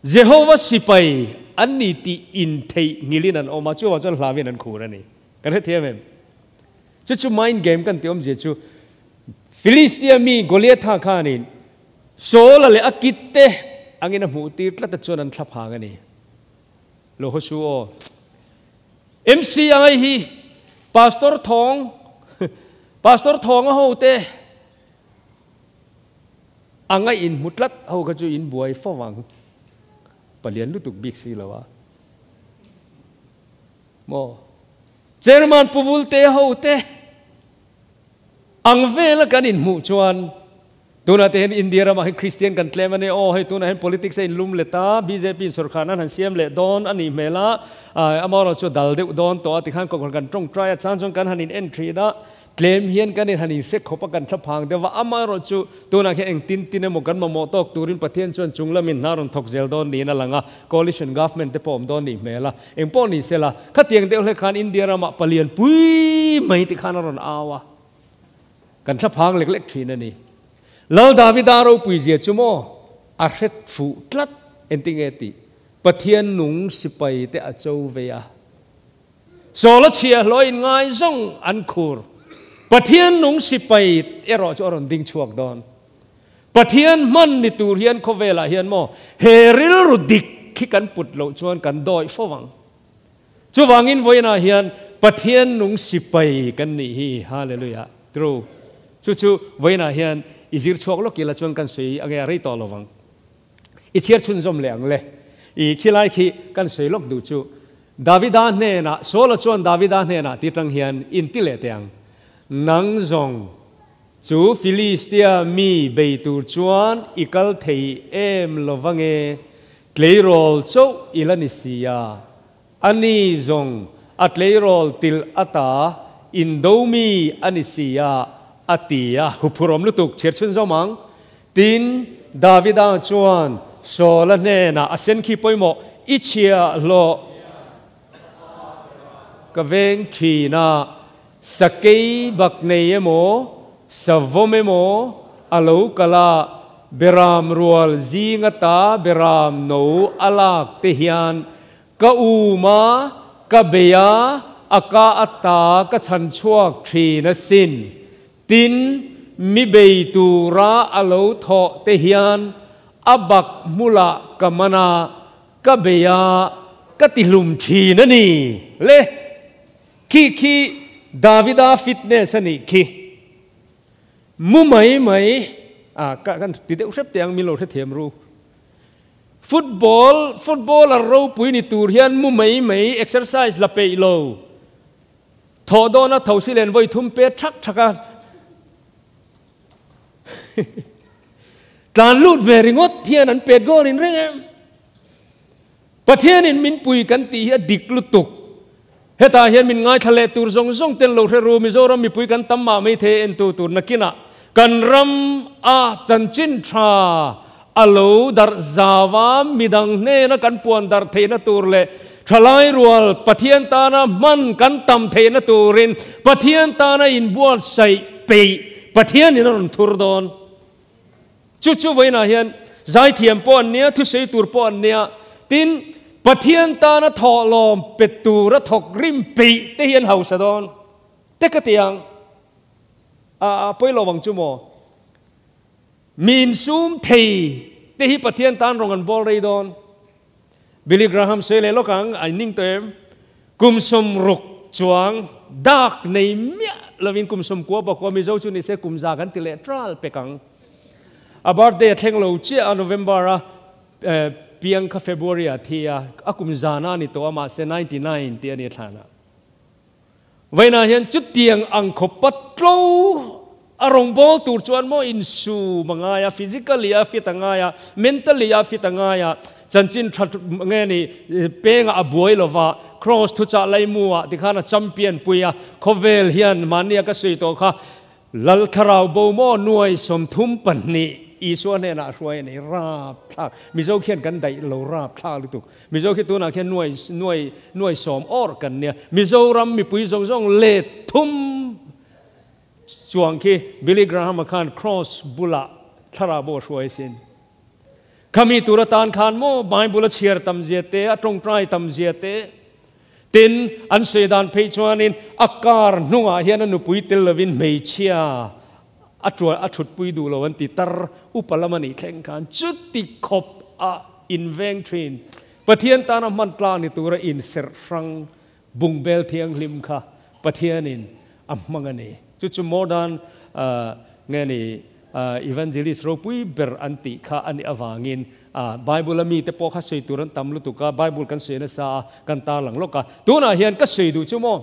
Jehova sipai an ni tih intheih ngilin an awm a, chuvang chuan hlauin an khur a ni. Kan hrethiam em? Chu chu mind game kan tih awmzia chu Philistia mi Goliatha khanin Saula leh a kitte angin a hmuh tir tlat a chuan an thla phang a ni. Lo haw su aw. MCI hi Pastor Thawng Pastor Thawnga ho te anga in hmu tlat ho kha chu in buai fo ang. Palian lutuk bik si lo a. Maw? Chairman Pu Vulte ho te ang vela kan inhmuh chuan Tunah te hian India ramah hian Kristian kan tlem a ni aw, hei tunah hian politics a inlum let a, bjp in sorkar nan han siam leh dawn a nih hmel a, amaherawh chu a dal deuh dawn tawh a tikhan kohhran kan tawngtai a, chang chuan kan han in en thin a, tlem hian kan in han inhre khawp a, kan thla phang deuh a, amaherawh chu tunah khian eng tin tin emaw kan mamawh tawk turin Pathian chuan chung lamin hna rawn thawk zel dawn niin a lang a, coalition government te pawh awm dawn nih hmel a, eng pawh ni sela, khatiang deuh hlek khan India ramah palian pui mai tikhan a rawn au a. Kan thla phang lek lek thin a ni. Lal Davida ropui zia chu maw a hret fuh tlat entinge tih Pathian nung sipai te a cho vei a. Sawl a chhiahhlawh in ngaizawng an khur. Pathian nung sipai erawh chu a rawn ding chhuak dawn. Pathian hman ni tur hian khawvelah hian maw he rilru dik khi kan put loh chuan kan dawih fo ang. Chuvangin vawiinah hian Pathian nung sipai kan nih hi. Hallelujah. True. Chu chu vawiinah hian i zir chhuak lawk ila chuan kan sawi ange a rei tawh lo vang. I chhiar chhunzawm leh ang le. I khilai khi kan sawi lawk duh chu Davida hnenah, Saula chuan Davida hnenah ti tang hian inti leh teh ang. Nang zawng chu Filistia mi bei tur chuan i kal thei em lo vange, tleirawl chauh i la ni si a. Ani zawng a tleirawl tilh ata indo mi a ni si a, a ti a. Huphurhawm lutuk chhiar chhunzawm ang. Tin, Davida chuan Saula hnenah a sen khi pawimawh i chhiahhlawh ka veng thin a, sakei bak nei emaw, savawm emaw a lo kal a, beram rual zing ata beram no a lak te hian ka um a, ka bei a, a ka ata ka chhan chhuak thin asin. Tin, mi bei tura a lo thawh te hian a bak hmulah ka man a, ka bei a, ka tihlum thin a ni. Le, khi khi Davida fitness a nih khi. Mu mai mai, a, ka kan ti deuh hrep teh ang, min lo hrethiam ru. Football, footballer ropui ni tur hian mu mai mai exercise la peih lo. Thawh dawna tho si len vawi thum pet thak thak a tlan lut ve ringawt hian an pet goal in reng em. Pathianin min pui kan tih hi a dik lutuk. Hetah hian min ngaithla leh tur zawng zawng ten lo hre ru Mizoram mipui kan tam mah mai thei entu tur nakinah kan ram a chanchin tha A lo darh zau a, midang hnena kan puan darh theihna tur leh thalai rual Pathian tana hman kan tam theihna turin Pathian tana inbuatsaih peih Pathianin a rawn thur dawn. Chu chu vawiinah hian zaithiam pawh an nia, thusawi tur pawh an nia, tin Pathian tana thawhlawm pe tura thawk rim peih te hi an hausa dawn te ka ti ang. A pawi lo ang chu maw? Mi insum thei te hi Pathian tan rawng an bawl rei dawn. Billy Graham sawi leh lawk ang, a inning tawh em? Kum 60 chuang dak nei miah lovin kum 90 pakua Mizo chu nise kum za kan ti leh tral pek ang. A birthday a thleng lo chiah a November a piang kha February ah thi a, a kum zana a ni tawh a mahse 99 tih a ni a thlanah. Vawiinah hian chutiang ang khawpa tlo a rawngbâwl tur chuan maw insum a ngai a, physically a fit a ngai a, mentally a fit a ngai a, chanchin tha nge ni pengah a buai lo va, Kross thuchah laimuah tikhan a champion pui a, khawvel hian mahnia ka sawi tawh kha Lal thlarau bo maw nuai 32 Isua hnenah a hruai a ni, rapthlak. Mizo khian kan daih lo rapthlak lutuk. Mizo khi tunah khian nuai nuai nuai sawm awr kan nia. Mizoram mipui zawng zawng let thum chuang khi Billy Graham-a khan Cross bulah thlarau bo a hruai asin. Khami tur atan khan maw Bible a chhiar tam zia te, a tawngtai tam zia te, Tin, an sawi dan phei chuanin a car hnungah hian a nupui tel lovin hmeichhia a tuan a thutpui duh lo an ti tar upa lam a nih thleng khan chuti khawp a inveng thin. Pathian tana hman tlang ni tura inserh hrang bungbel thianghlim kha Pathianin a hmang a ni. Chu chu modern nge ni evangelist ropui ber an tih kha a nih avangin Bible a mite pawh kha sawi tur an tam lutuk a, Bible kan sawi nasa a, kan tarlang lawk a. Tunah hian ka sawi duh chu maw,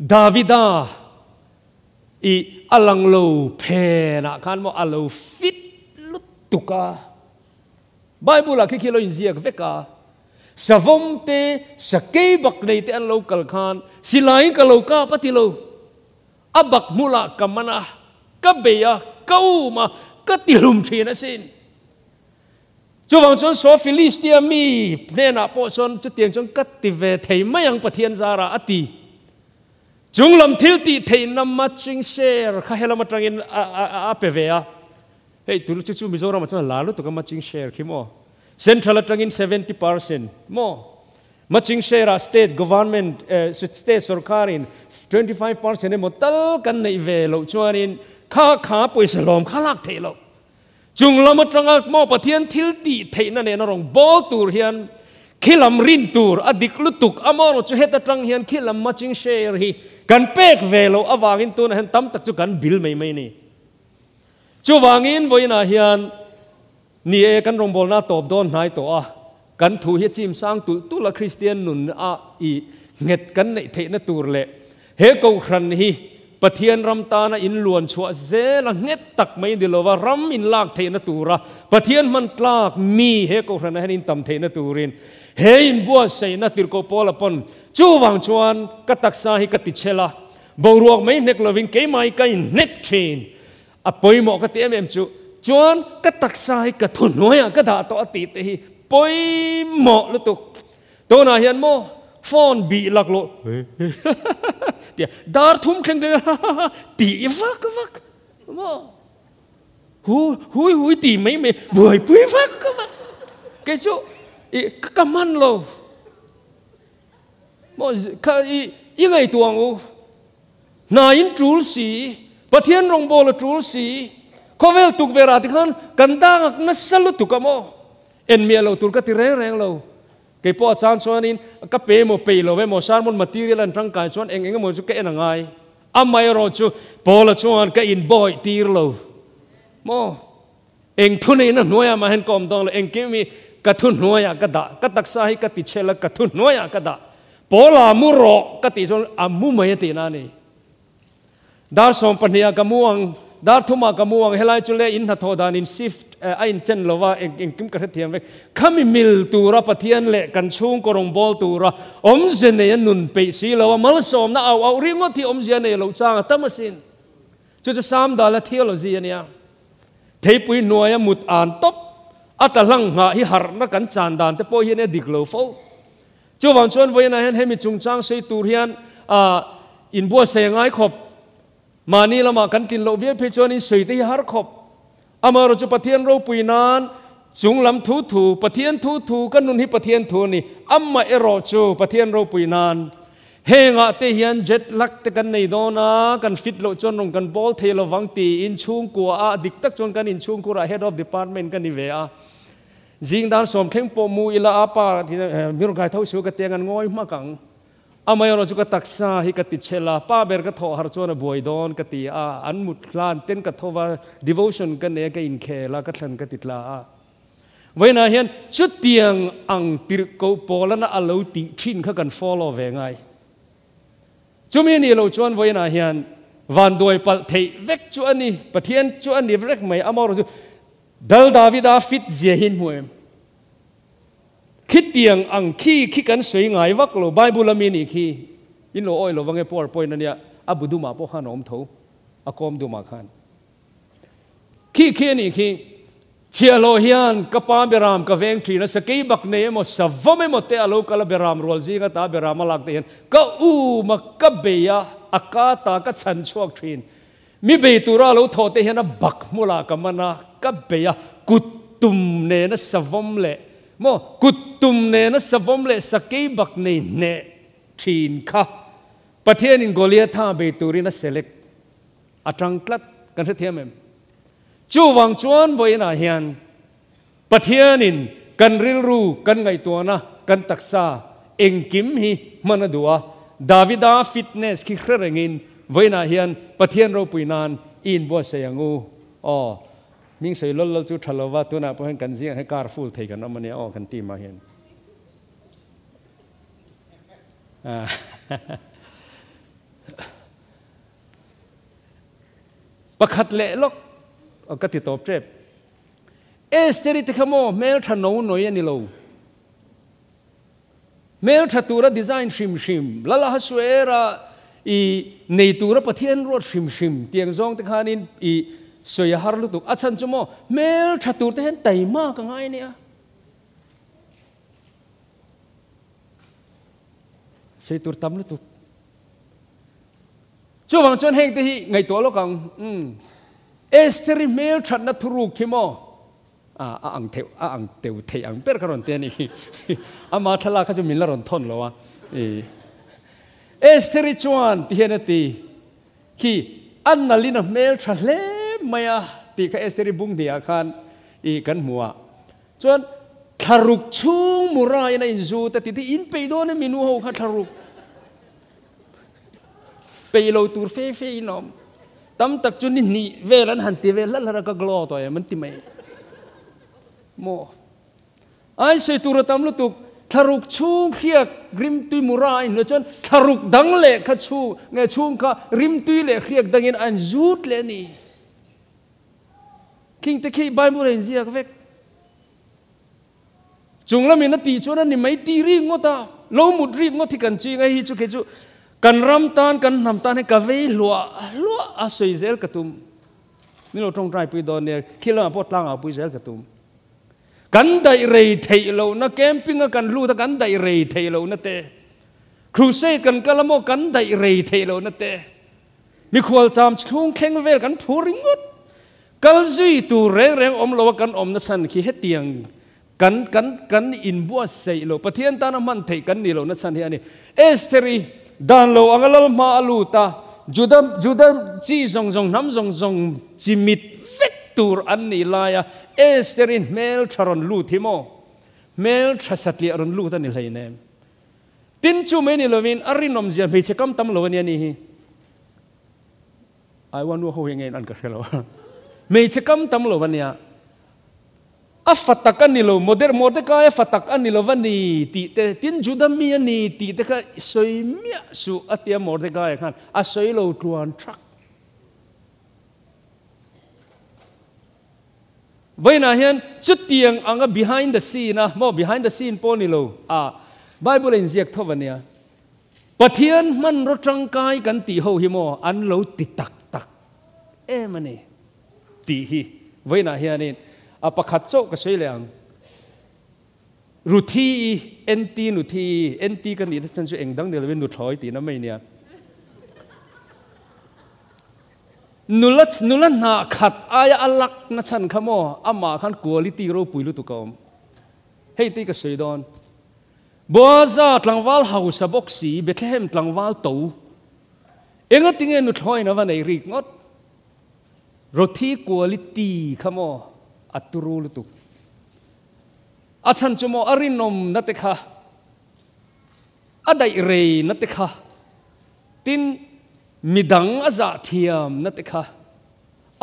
Davida i a lang lo phenah khan maw a lo fit lutuk a. Bible ah khi khi a lo inziak vek a. Savawm te, sakei bak nei te an lo kal khan silaiin ka lo kap a ti lo. A bak hmulah ka man a, ka bei a, ka um a, ka tihlum thin asin. Chuvang chuan saw Philistia mi hnenah pawh chuan chutiang chuan ka ti ve thei mai ang Pathian zarah a ti. Chung lam thil tih theihna matching share kha helam atangin a pe ve a. Hei tun chu chu Mizoramah chuan a lar lutuk a matching share khi maw. Central atangin 70% maw. Matching share ah state government state sorkarin 25% emaw tal kan neih ve loh chuanin kha kha pawisa hlawm kha lak theih loh. Chung lam atanga maw Pathian thil tih theihna nena rawn bawl tur hian khi lam rin tur a dik lutuk amaherawh chu heta tang hian khi lam matching share hi kan pek ve loh avangin tunah hian tam tak chu kan bil mai mai a ni. Chuvangin vawiinah hian ni e kan rawngbawlna a tawp dawn hnai tawh a, kan thu hi a chim sang tulh tulh a, Kristian nun a i nghet kan neih theihna tur leh he kohhran hi Pathian ram tana in luan chhuah zel a nghet tak mai ni lova ram in lak theihna tura Pathian hman tlak mi he kohhranah hian in tam theihna turin. He inbuatsaihna tirhkoh Paula pawn chuvang chuan ka taksa hi ka ti chhel a, boruak mai hnek lovin keimah hi ka inhnek thin. A pawimawh ka ti em em chu chuan ka taksa hi ka thuhnuaiah ka dah tawh a tih te hi pawimawh lutuk. Tunah hian maw phone bih laklawh tia dar thum thleng thleng tih vak vak maw hu hui hui tih mai mai buaipui vak vak kei chu i ka hman lo maw kha i i ngaihtuah ang u hna in tul si Pathian rawngbawl a tul si khawvel tukverh ah tikhan kan dangak nasa lutuk a maw En miah lo tur ka ti reng reng lo. Kei pawh a chang chuanin ka pe emaw peih lo emaw sermon material an tangkai chuan eng eng emaw chu ka en a ngai. Amaherawh chu Paula chuan ka inbawih tir lo. Maw? Eng thu neihna hnuaiah mah hian ka awm dawn lo. Engkim hi ka thu hnuaiah ka dah. Ka taksa hi ka ti chhel a, ka thu hnuaiah ka dah. Paula mu rawh ka tih chuan a mu mai a tihna a ni. Dar sawmpahnih ah ka mu ang, dar thum ah ka mu ang, helai chu le in hnathawh dan in shift a in chen lo va, engkim ka hrethiam vek. Khami mil tura Pathian leh kan chhungkaw rawngbâwl tura awmze nei a nun peih si lo a, malsawmna au auh ringawt hi awmzia nei lo chang a tam asin. Chu chu Samdala theology a nia. Theipui hnuaia mut an tawp a tla hlang nghah hi harhna kan chan dan te pawh hian a dik lo fo. Chuvang chuan vawiinah hian hemi chungchang sei tur hian inbuatsaih a ngai khawp. Mahni lamah kan tlin loh viau phei chuan insawi te hi har khawp. Amaherawhchu chu Pathian ropui nan chung lam thu thu, Pathian thu thu, ka nun hi Pathian thu a ni. Amaherawh chu Pathian ropui nan hengah te hian jet lag te kan nei dawn a, kan fit loh chuan rawn kan bawl thei lovang tiin chhungkua ah dik tak chuan kan inchhungkhurah head of department ka ni ve a. Zing dan sawm thleng pawh mu ila a pa mi rawn kai tho su ka tiang an ngawi hmak ang. Amaherawh chu ka taksa hi ka ti chhel a, pa ber ka thawh har chuan a buai dawn ka ti a, an mut hlan ten ka tho va, devotion ka nei a, ka inkhel a, ka thlan ka ti tla a. Vawiinah hian chutiang ang tirhkoh pawlana a lo tih thin kha kan follow ve ngai. Chumi nih loh chuan vawiinah hian vanduai palh theih vek chu a ni, Pathian chu a ni vek mai, amaherawh chu Dal Davida fit zia hi hmu em? Khitiang ang khi khi kan sawi ngai vak lo, Bible a mi nih khi in lo awih lo vang e power point a nia, a bu dumah pawh khan a awm tho, a kawm dumah khan. Khi khi a nih khi, Chhiahhlawh hian ka pa beram ka veng thin a, sakei bak nei emaw savam emaw te a lo kal a beram rual zing ata beram a lak te hian ka um a, ka bei a, a ka ta ka chhan chhuak thin. Mi bei tura lo thawh te hian a bak hmulah ka man a, ka bei a, kut tum nena savawm leh maw, kut tum nena savawm leh sakei bak nei hneh thin kha Pathianin Goliatha bei turin a select a tang tlat, kan hrethiam em? Chuvang chuan vawiinah hian Pathianin kan rilru, kan ngaihtuahna, kan taksa engkim hi hman a duh a, Davida fitness khi hre rengin vawiinah hian Pathian ropui nan i inbuatsaih ang u. Aw, hming sawi lawl lawl chu tha lova, tunah pawh hian kan zingah hian car full thei kan awm a nia aw kan team ah hian. Pakhat leh lawk ka ti tawp tep. Esther-i te kha maw hmeltha no noi a ni lo. Hmeltha tura design hrim hrim, Lal Ahasuera i nei tura Pathian ruat hrim hrim tiang zawng te khanin i sawi a har lutuk. A chhan chu maw hmeltha tur te hian taima ka ngai nia. Sawi tur tam lutuk. Chuvang chuan heng te hi ngaihtuah lawk ang, umm, Esther-i hmel thatna thuruk khi maw? A, a ang theuh, a ang teu theih ang ber kha rawn ti a ni khi. Ama thlalak kha chu min la rawn thawn lo a. I Esther-i chuan ti hian a ti, khi a nalin a hmel tha hle mai a tih kha Esther-i bung hniah khan i kan hmu a. Chuan thlaruk chhung muraiin a inzut a ti ti, in peih dawn em i nu ho kha thlaruk? Peih lo tur fe fe in awm. Tam tak chu ni hnih vel an han ti vel hlat hlat a, ka glow tawh em an ti mai. Maw? Ai sawi tur a tam lutuk, thlaruk chhung hriak rimtui mura a inhnuai chuan thlaruk dang leh kha chhung nge chhung kha rimtui leh hriak dangin a inzut leh a ni. Khing te khi Bible a inziak vek. Chung lamin a tih chuan a ni mai tih rik ngawt a, lo mut rik ngawt hi kan ching a, hei hi chu kei chu kan ram tan, kan hnam tan hi ka vei hluah hluah a sawi zel ka tum. Ni lo tawngtai pui dawn nia, khi lamah pawh tlangah pui zel ka tum. Kan daih rei theih lohna, camping a kan lut a kan daih rei theih lohna te, crusade kan kal a maw kan daih rei theih lohna te, mikhual cham chhung thleng vel kan phur ringawt, kal zui tur reng reng awm lo a kan awmna chhan khi hetiang kan kan kan inbuatsaih lo, Pathian tana hman theih kan nih lohna chhan hi a ni. Estheri dan lo anga lal hma a lut a, Juda Juda chi zawng zawng hnam zawng zawng chi mit vek tur an nih laia Estheri hmel tha rawn lut hi maw? Hmel tha satliah rawn lut a ni hleinem. Tin chu mai ni lovin a rinawmzia hmeichhe kam tam lo a nia ni hi. I want ho hi nge an ka hre lo. Hmeichhe kam tam lo a nia. A fa tak a ni lo, Moder Mordecai a fa tak a ni lo va ni tih te, tin Juda mi a ni tih te kha sawi miah suh a tia Mordecai khan a sawi lo tluan thak. Vawiinah hian chutiang anga behind the scene a, maw behind the scene pawh ni lo a, Bible a inziak tho va nia. Pathian hmanraw tangkai kan tih ho hi maw an lo ti tak tak em a ni. Tih hi vawiinah hianin a pakhat chauh ka sawi leh ang. Ruthi i NT Nuthi i NT ka nihna chan chu eng dang ni lovin nuthlawi tihna mai nia. Nula nula hnah khat aia a lakna chhan kha maw amah khan quality ropui lutuk a awm. Hei te hi ka sawi dawn. Boaza tlangval hausa bawk si Bethlehem tlangval to. Engatinge nuthlawiin a va nei rik ngawt? Rothi quality kha maw a turu lutuk. A chhan chu maw a rinawm na te kha, a daih rei na te kha, tin midang a zah thiam na te kha,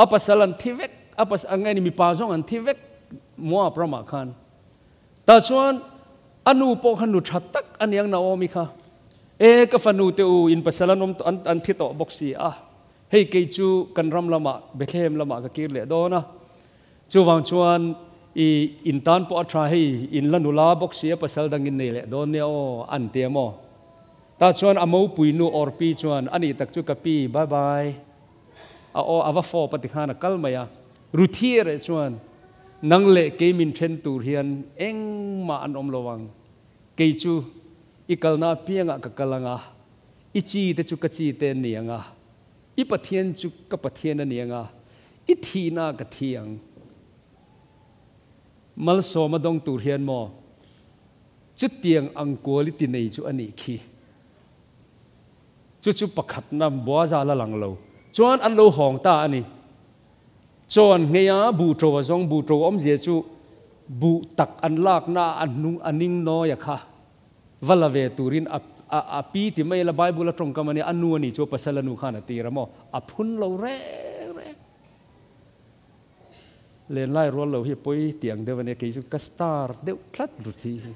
a pasal an thi vek, a pasal nge ni mipa zawng an thi vek Moab ramah khan. Tah chuan a nu pawh kha nu tha tak a niang Naomi kha, E ka fanu te u, in pasal an awm an thi tawh bawk si a, Hei kei chu kan ram lamah Bethlehem lamah ka kir leh dawn a, chuvang chuan i in tan pawh a tha hei in la nula bawk si a pasal dang in nei leh dawn nia aw an ti a maw? Tah chuan a mopui nu Orpi chuan a nih tak chu ka pi bye bye a aw a va fawp a ti khan a kal mai a, Ruthi erawh chuan nang leh kei min then tur hian engmah an awm lo ang, kei chu i kalna apiangah ka kal ang a, I chi te chu ka chi te an ni ang a, i Pathian chu ka Pathian a ni ang a, i thihna ka thi ang. Malsawma dawng tur hian maw chutiang ang quality nei chu a nih khi. Chu chu pakhatna Boaza la lang lo chuan an lo hawng ta a ni. Chaw an nghei a, buh ṭo a zawng, buh ṭo awmzia chu buh tak an lakna a hnung a ning nawi a kha. Va la ve turin a a a pi ti mai la Bible a tawngkam a nia, a nu a nih chu a pasal a nu khan a tir a maw? A phun lo reng reng. Lenlai rual lo hi pawi tih ang deuh a nia, kei chu ka star deuh tlat Ruthi hi.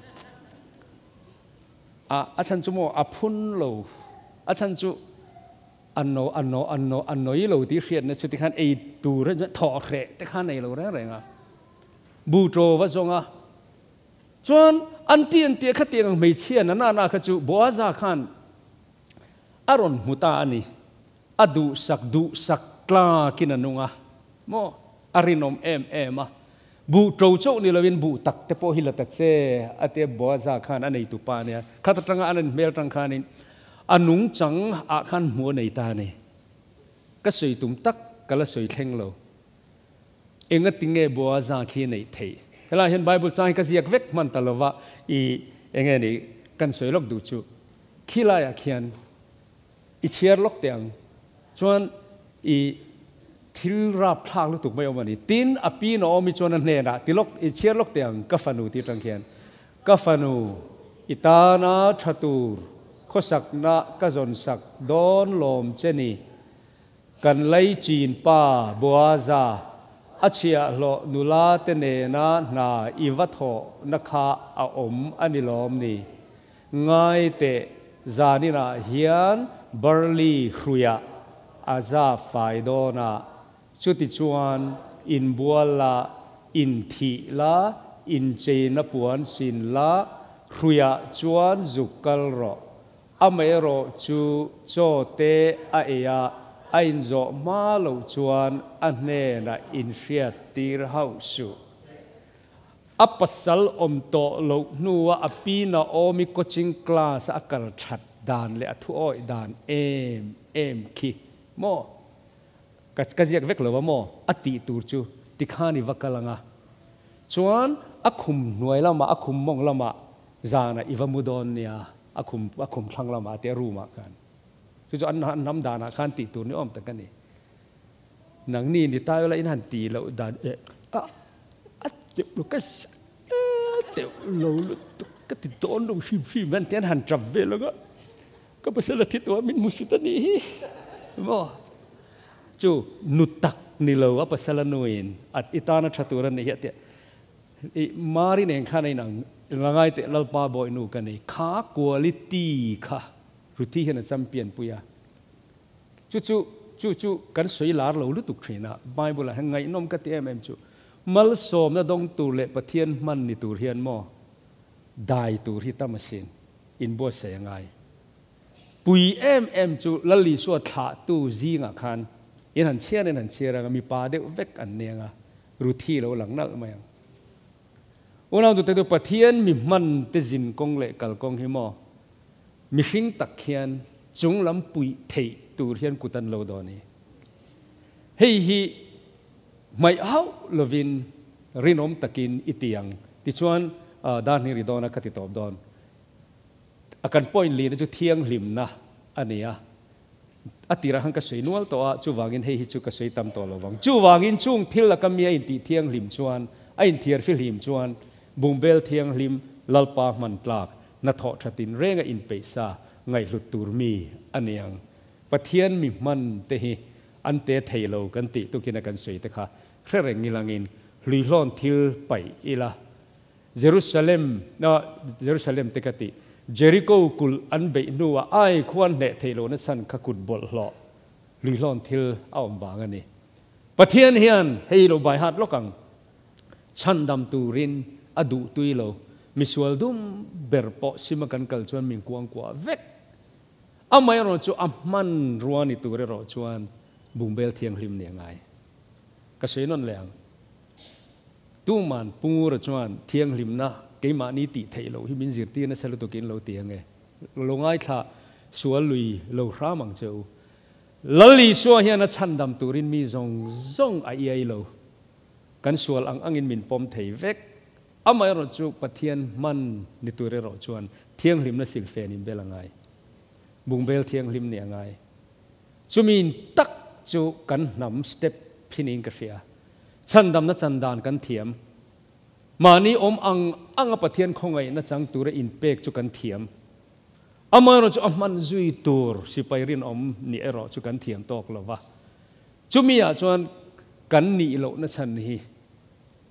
A a chhan chu maw a phun lo, a chhan chu a no a no a no a nawi lo tih hriatna chu tikhan ei tur thawh hreh te khan ei lo reng reng a. Bu ṭaw va zawng a. Chuan an ti an tia khatiang ang hmeichhia na na na kha chu Boaza khan a rawn hmu ta a ni. A duhsak duhsak tlakin a nung a, maw? A rinawm em em a. Buh ṭo chauh ni loin buh tak te pawh hi la ta che a tia Boaza khan a neitu pa nia. Khat atanga an inhmel tang khanin a nungchang ah khan hmu a nei ta a ni. Ka sawi tum tak ka la sawi thleng lo. Engatinge Boaza khi neih theih? Helaiah hian Bible chang hi ka ziak vek hman ta lova, i enge ni kan sawi lawk duh chu. Khi laiah khian i chhiar lawk teh ang. Chuan i thil rap thlak lutuk mai awm a ni. Tin, a pi Naomi chuan a hnenah ti lawk, i chhiar lawk teh ang ka fanu tih atang khian, Ka fanu, i tana tha tur khawsakna ka zawnsak dawn lawm che ni. Kan laichin pa Boaza a chhiahhlawh nula te nena hna i va thawhna kha a awm a ni lawm ni? Ngai teh, zaninah hian barley hruiah a za fai dawn a, chutichuan inbual la, inthih la, incheina puan sin la, hruiah chuan zuk kal rawh. Amaherawhchu chaw te a ei a, a inzawh hma loh chuan a hnenah inhriat tir hauh suh. A pasal awm tawh loh hnua a pi Naomi coaching class a kal that dan leh a thuawih dan em em khi maw? Ka ka ziak vek lo a maw? A tih tur chu tikhan i va kal ang a. Chuan a khum hnuai lamah, a khum mawng lamah zanah i va mu dawn nia, a khum a khum thlang lamah te room ah khan. Chu chu an an hnam danah khan tih tur ni awm tak a ni. Nangni ni ta ila in han tih loh dan eh a a teuh lo ka teuh lo lutuk ka ti dawn lo hrim hrim an ti an han tap vel ang a. Ka pasal a thi tawh a min hmusit a nih hi maw chu nu tak ni lo a pasal a nuin a i tana tha tur a nih hi a tia i Mari nen khan a inang la ngai teh Lalpa bawi nu ka nei kha quality kha Ruthi hian a champion pui a chu chu chu chu kan sawi lar lo lutuk thin a Bible ah hian ngaihnawm ka ti em em chu malsawmna dawng tur leh Pathian hman ni tur hian maw dai tur hi tam asin. Inbuatsaih a ngai. Pui em em chu Lal Isua thlahtu zingah khan in han chhiar in han chhiar ang a, mipa deuh vek an ni ang a, Ruthi lo lang nalh mai ang. Unau tute chu Pathian mi hman te zin kawng leh kal kawng hi maw mihring tak hian chung lam puih theih tur hian kut an lo dawn hi. Hei hi hmaih hauh lovin rinawm takin i ti ang. Tichuan Darhni ri dawna ka ti tawp dawn. A kan point lihna chu thianghlimna a ni a, a tirah khan ka sawi nual tawh a, chuvangin hei hi chu ka sawi tam tawh lo vang. Chuvangin chung thil laka mi a intih thianghlim chuan, a inthiarfihlim chuan bungbel thianghlim Lalpa hman tlak, hnathawh tha tinrenga inpeihsa ngaihhlut tur mi a ni ang. Pathian mi hman te hi an te thei lo kan tih tukin a kan sawi te kha hre reng ilangin hluihlawn thil paih ila. Jerusalem, Jerusalem te ka tih, Jericho kulh an beih hnuah ai khuan hneh theih lohna chhan kha kut bawlhhlawh luihlawn thil a awm vang a ni. Pathian hian hei lo bai hat lawk ang, chhandam turin a duh tui lo, misual dum ber pawh sima kan kal chuan min kuangkuah vek. Amaherawh chu a hmanrua ni tur erawh chuan bungbel thianghlim ni a ngai. Ka sawi nawn leh ang. Tuman Pungura chuan thianghlimna keimahni tih theih loh hi min zirtir nasa lutukin lo ti ange. Lo ngaithla sual lui lo hram ang che u. Lal Isua hian a chhandam turin mi zawng zawng a iai lo. Kan sual ang angin min pawm thei vek. Amaherawh chu Pathian hman ni tur erawh chuan thianghlimna silfen in bel a ngai. Bungbel thianghlim nih a ngai. Chumi tak chu kan hnam step hi niin ka hria. Chhandamna chan dan kan thiam. Mahni awm ang anga Pathian khawngaihna chang tura inpek chu kan thiam. Amaherawh chu a hman zui tur sipai rinawm nih erawh chu kan thiam tawk lo va. Chumi ah chuan kan nih lohna chhan hi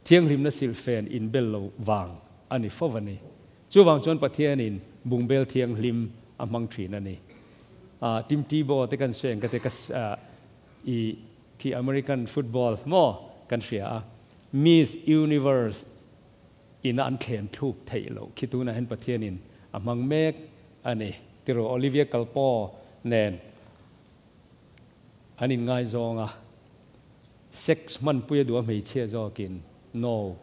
thianghlimna silhfen inbel lo vang a ni fo a ni. Chuvang chuan Pathianin bungbel thianghlim a hmang thin a ni. Tim Tebow te kan sawi ang ka ti ka i khi American football maw kan hria a, Miss Universe ina an thlem thluk theih loh khi tunah hian Pathianin a hmang mek a ni. Tiraw Olivia Culpo nen an inngaizawng a, sex hmanpui a duh a hmeichhia zawkin no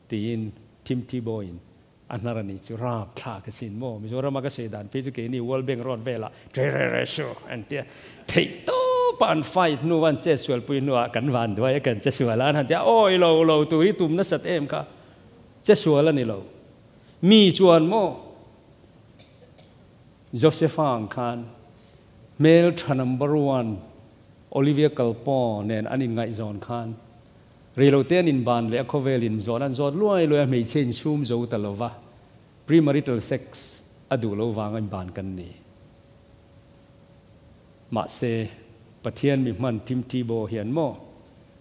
tiin Tim Tebow in A hnar a nih chu rap thlak a sin maw? Mizorama ka sawi dan phei chu keini World Bank road velah tre re re su an tia theih tawpa an fight hnu an che sualpui hnuah kan van duai a kan che sual a an han tia awi lo lo tur hi tum nasat em kha che sual a ni lo mi chuan maw Josepha ang khan hmel tha number one Olivia Kalpaw nen an inngaihzawn khan Reilote an inban leh a khawvel in zawn an zawt luai luai a hmeichhe insum zo ta lo va, premarital sex a duh lo vang a inban kan ni. Mahse, Pathian mi hman Tim Tebow hian maw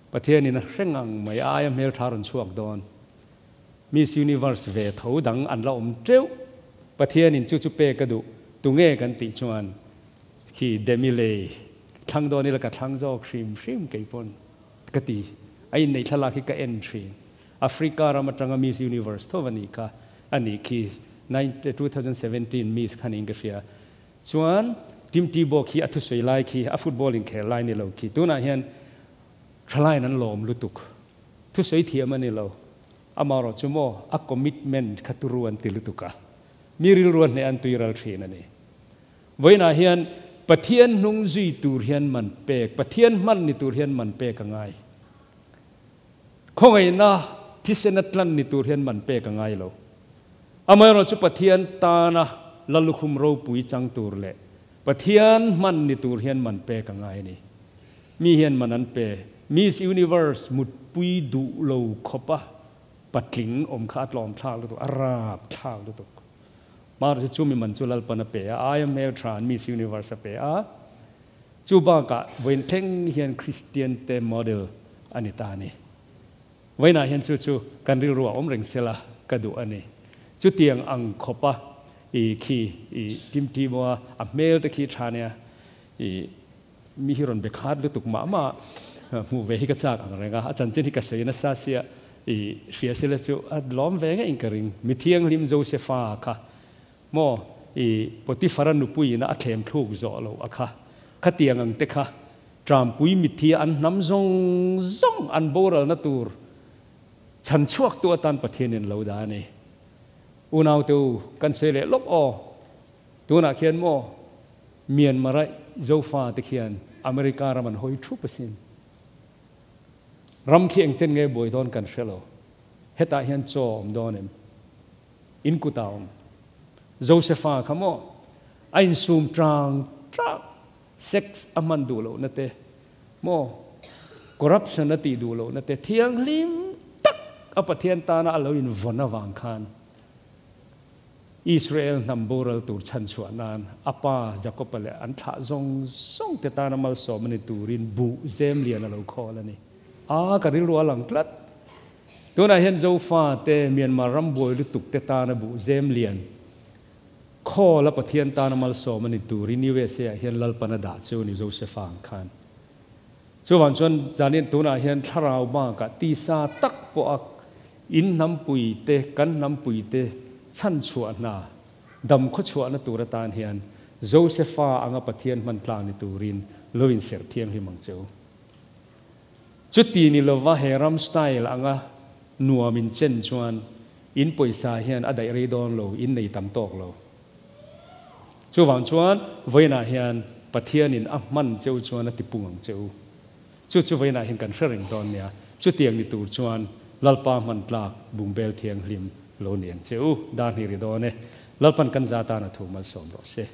Pathian in a hre ngang mai aia hmeltha rawn chhuak dawn. Miss Universe ve tho dang an la awm teuh. Pathian in chu chu pek a duh tunge kan tih chuan khi Demi lei thlang dawn ila ka thlang zawk hrim hrim kei pawn. Ka ti. A inneih thlalak hi ka en thin. Africa ram atanga Miss Universe tho a nih kha a nih khi 2017 Miss kha niin ka hria. Chuan Tim Tebow khi a thusawi lai khi a football inkhel lai ni lo khi tunah hian thalaiin an lawm lutuk. Thusawi thiam a ni lo. Amaherawh chu maw a commitment kha turu an ti lutuk a, mi rilru a hneh an tuiral thin a ni. Vawiinah hian Pathian hnung zui tur hian man pek, Pathian hman ni tur hian man pek a ngai. Khawngaihna thisena tlan ni tur hian man pek a ngai lo. Amaherawh chu Pathian tana Lalukhum ropui chang tur leh Pathian hman ni tur hian man pek a ngai a ni. Mi hian man an pe. Miss Universe mutpui duh lo khawpa patling awm kha a tlawm thlak lutuk, a rap thlak lutuk. Mars chu mi man chu Lalpan a pe a, aia hmeltha an Miss Universe a pe a. Chu bakah vawiin thleng hian Kristian te model a ni ta a ni. Vawiinah hian chu chu kan rilru a awm reng sela ka duh a ni. Chutiang ang khawpa i khi i Timty maw a hmel te khi tha nia i mi hi rawn be khat lutuk mah mah hmuh ve hi ka chak ang reng a, a chanchin hi ka sawi nasa sia i hria sela chu a lawm ve ngei in ka ring. Mi thianghlim Josefa kha Maw i Potiphara nupui ina a thlem thluk zawh loh a kha. Khatiang ang te kha Trampui mitthi an hnam zawng zawng an boralna tur chhan chhuak tu atan Pathianin lo dah a ni. Unaute u, kan sawi leh lawk aw. Tunah khian maw Myanmar a Zofa te khian America ram an hawi thup asin. Ram khi engchen nge buai dawn kan hre lo. Hetah hian chaw awm dawn em? In kut a awm. Josefa kha maw a insum tang tang, sex a hman duh lohna te maw, corruption a tih duh lohna te thianghlim tak a Pathian tana a lo invawn avang khan Israel hnam boral tur chhanchhuah nan a pa Jakob-a leh an thlah zawng zawng te tana malsawm a ni turin buh zem lian a lo khawl a ni. A ka rilru a lang tlat. Tunah hian Zofate, Myanmar ram buai lutuk te tana buh zem lian khawl a Pathian tana malsawm a ni turin USA ah hian Lalpan a dah chu a ni Josefa ang khan. Chuvang chuan zanin tunah hian thlarau bakah tisa tak pawh a in hnampui te, kan hnampui te chhanchhuah hna, dam khawchhuahna tur atan hian Josefa anga Pathian hman tlang ni turin lo inserh thianghlim ang che u. Chuti ni lova he ram style anga nuam in chen chuan in pawisa hian a daih rei dawn lo, in nei tam tawk lo. Chuvang chuan vawiinah hian Pathianin a hman cheu chuan a ti pung ang che u. Chu chu vawiinah hian kan hre reng dawn nia. Chutiang ni tur chuan Lalpa hman tlak bungbel thianghlim lo ni ang che u. Dar hnih ri dawn e. Lalpan kan za tan a thu malsawm rawh se.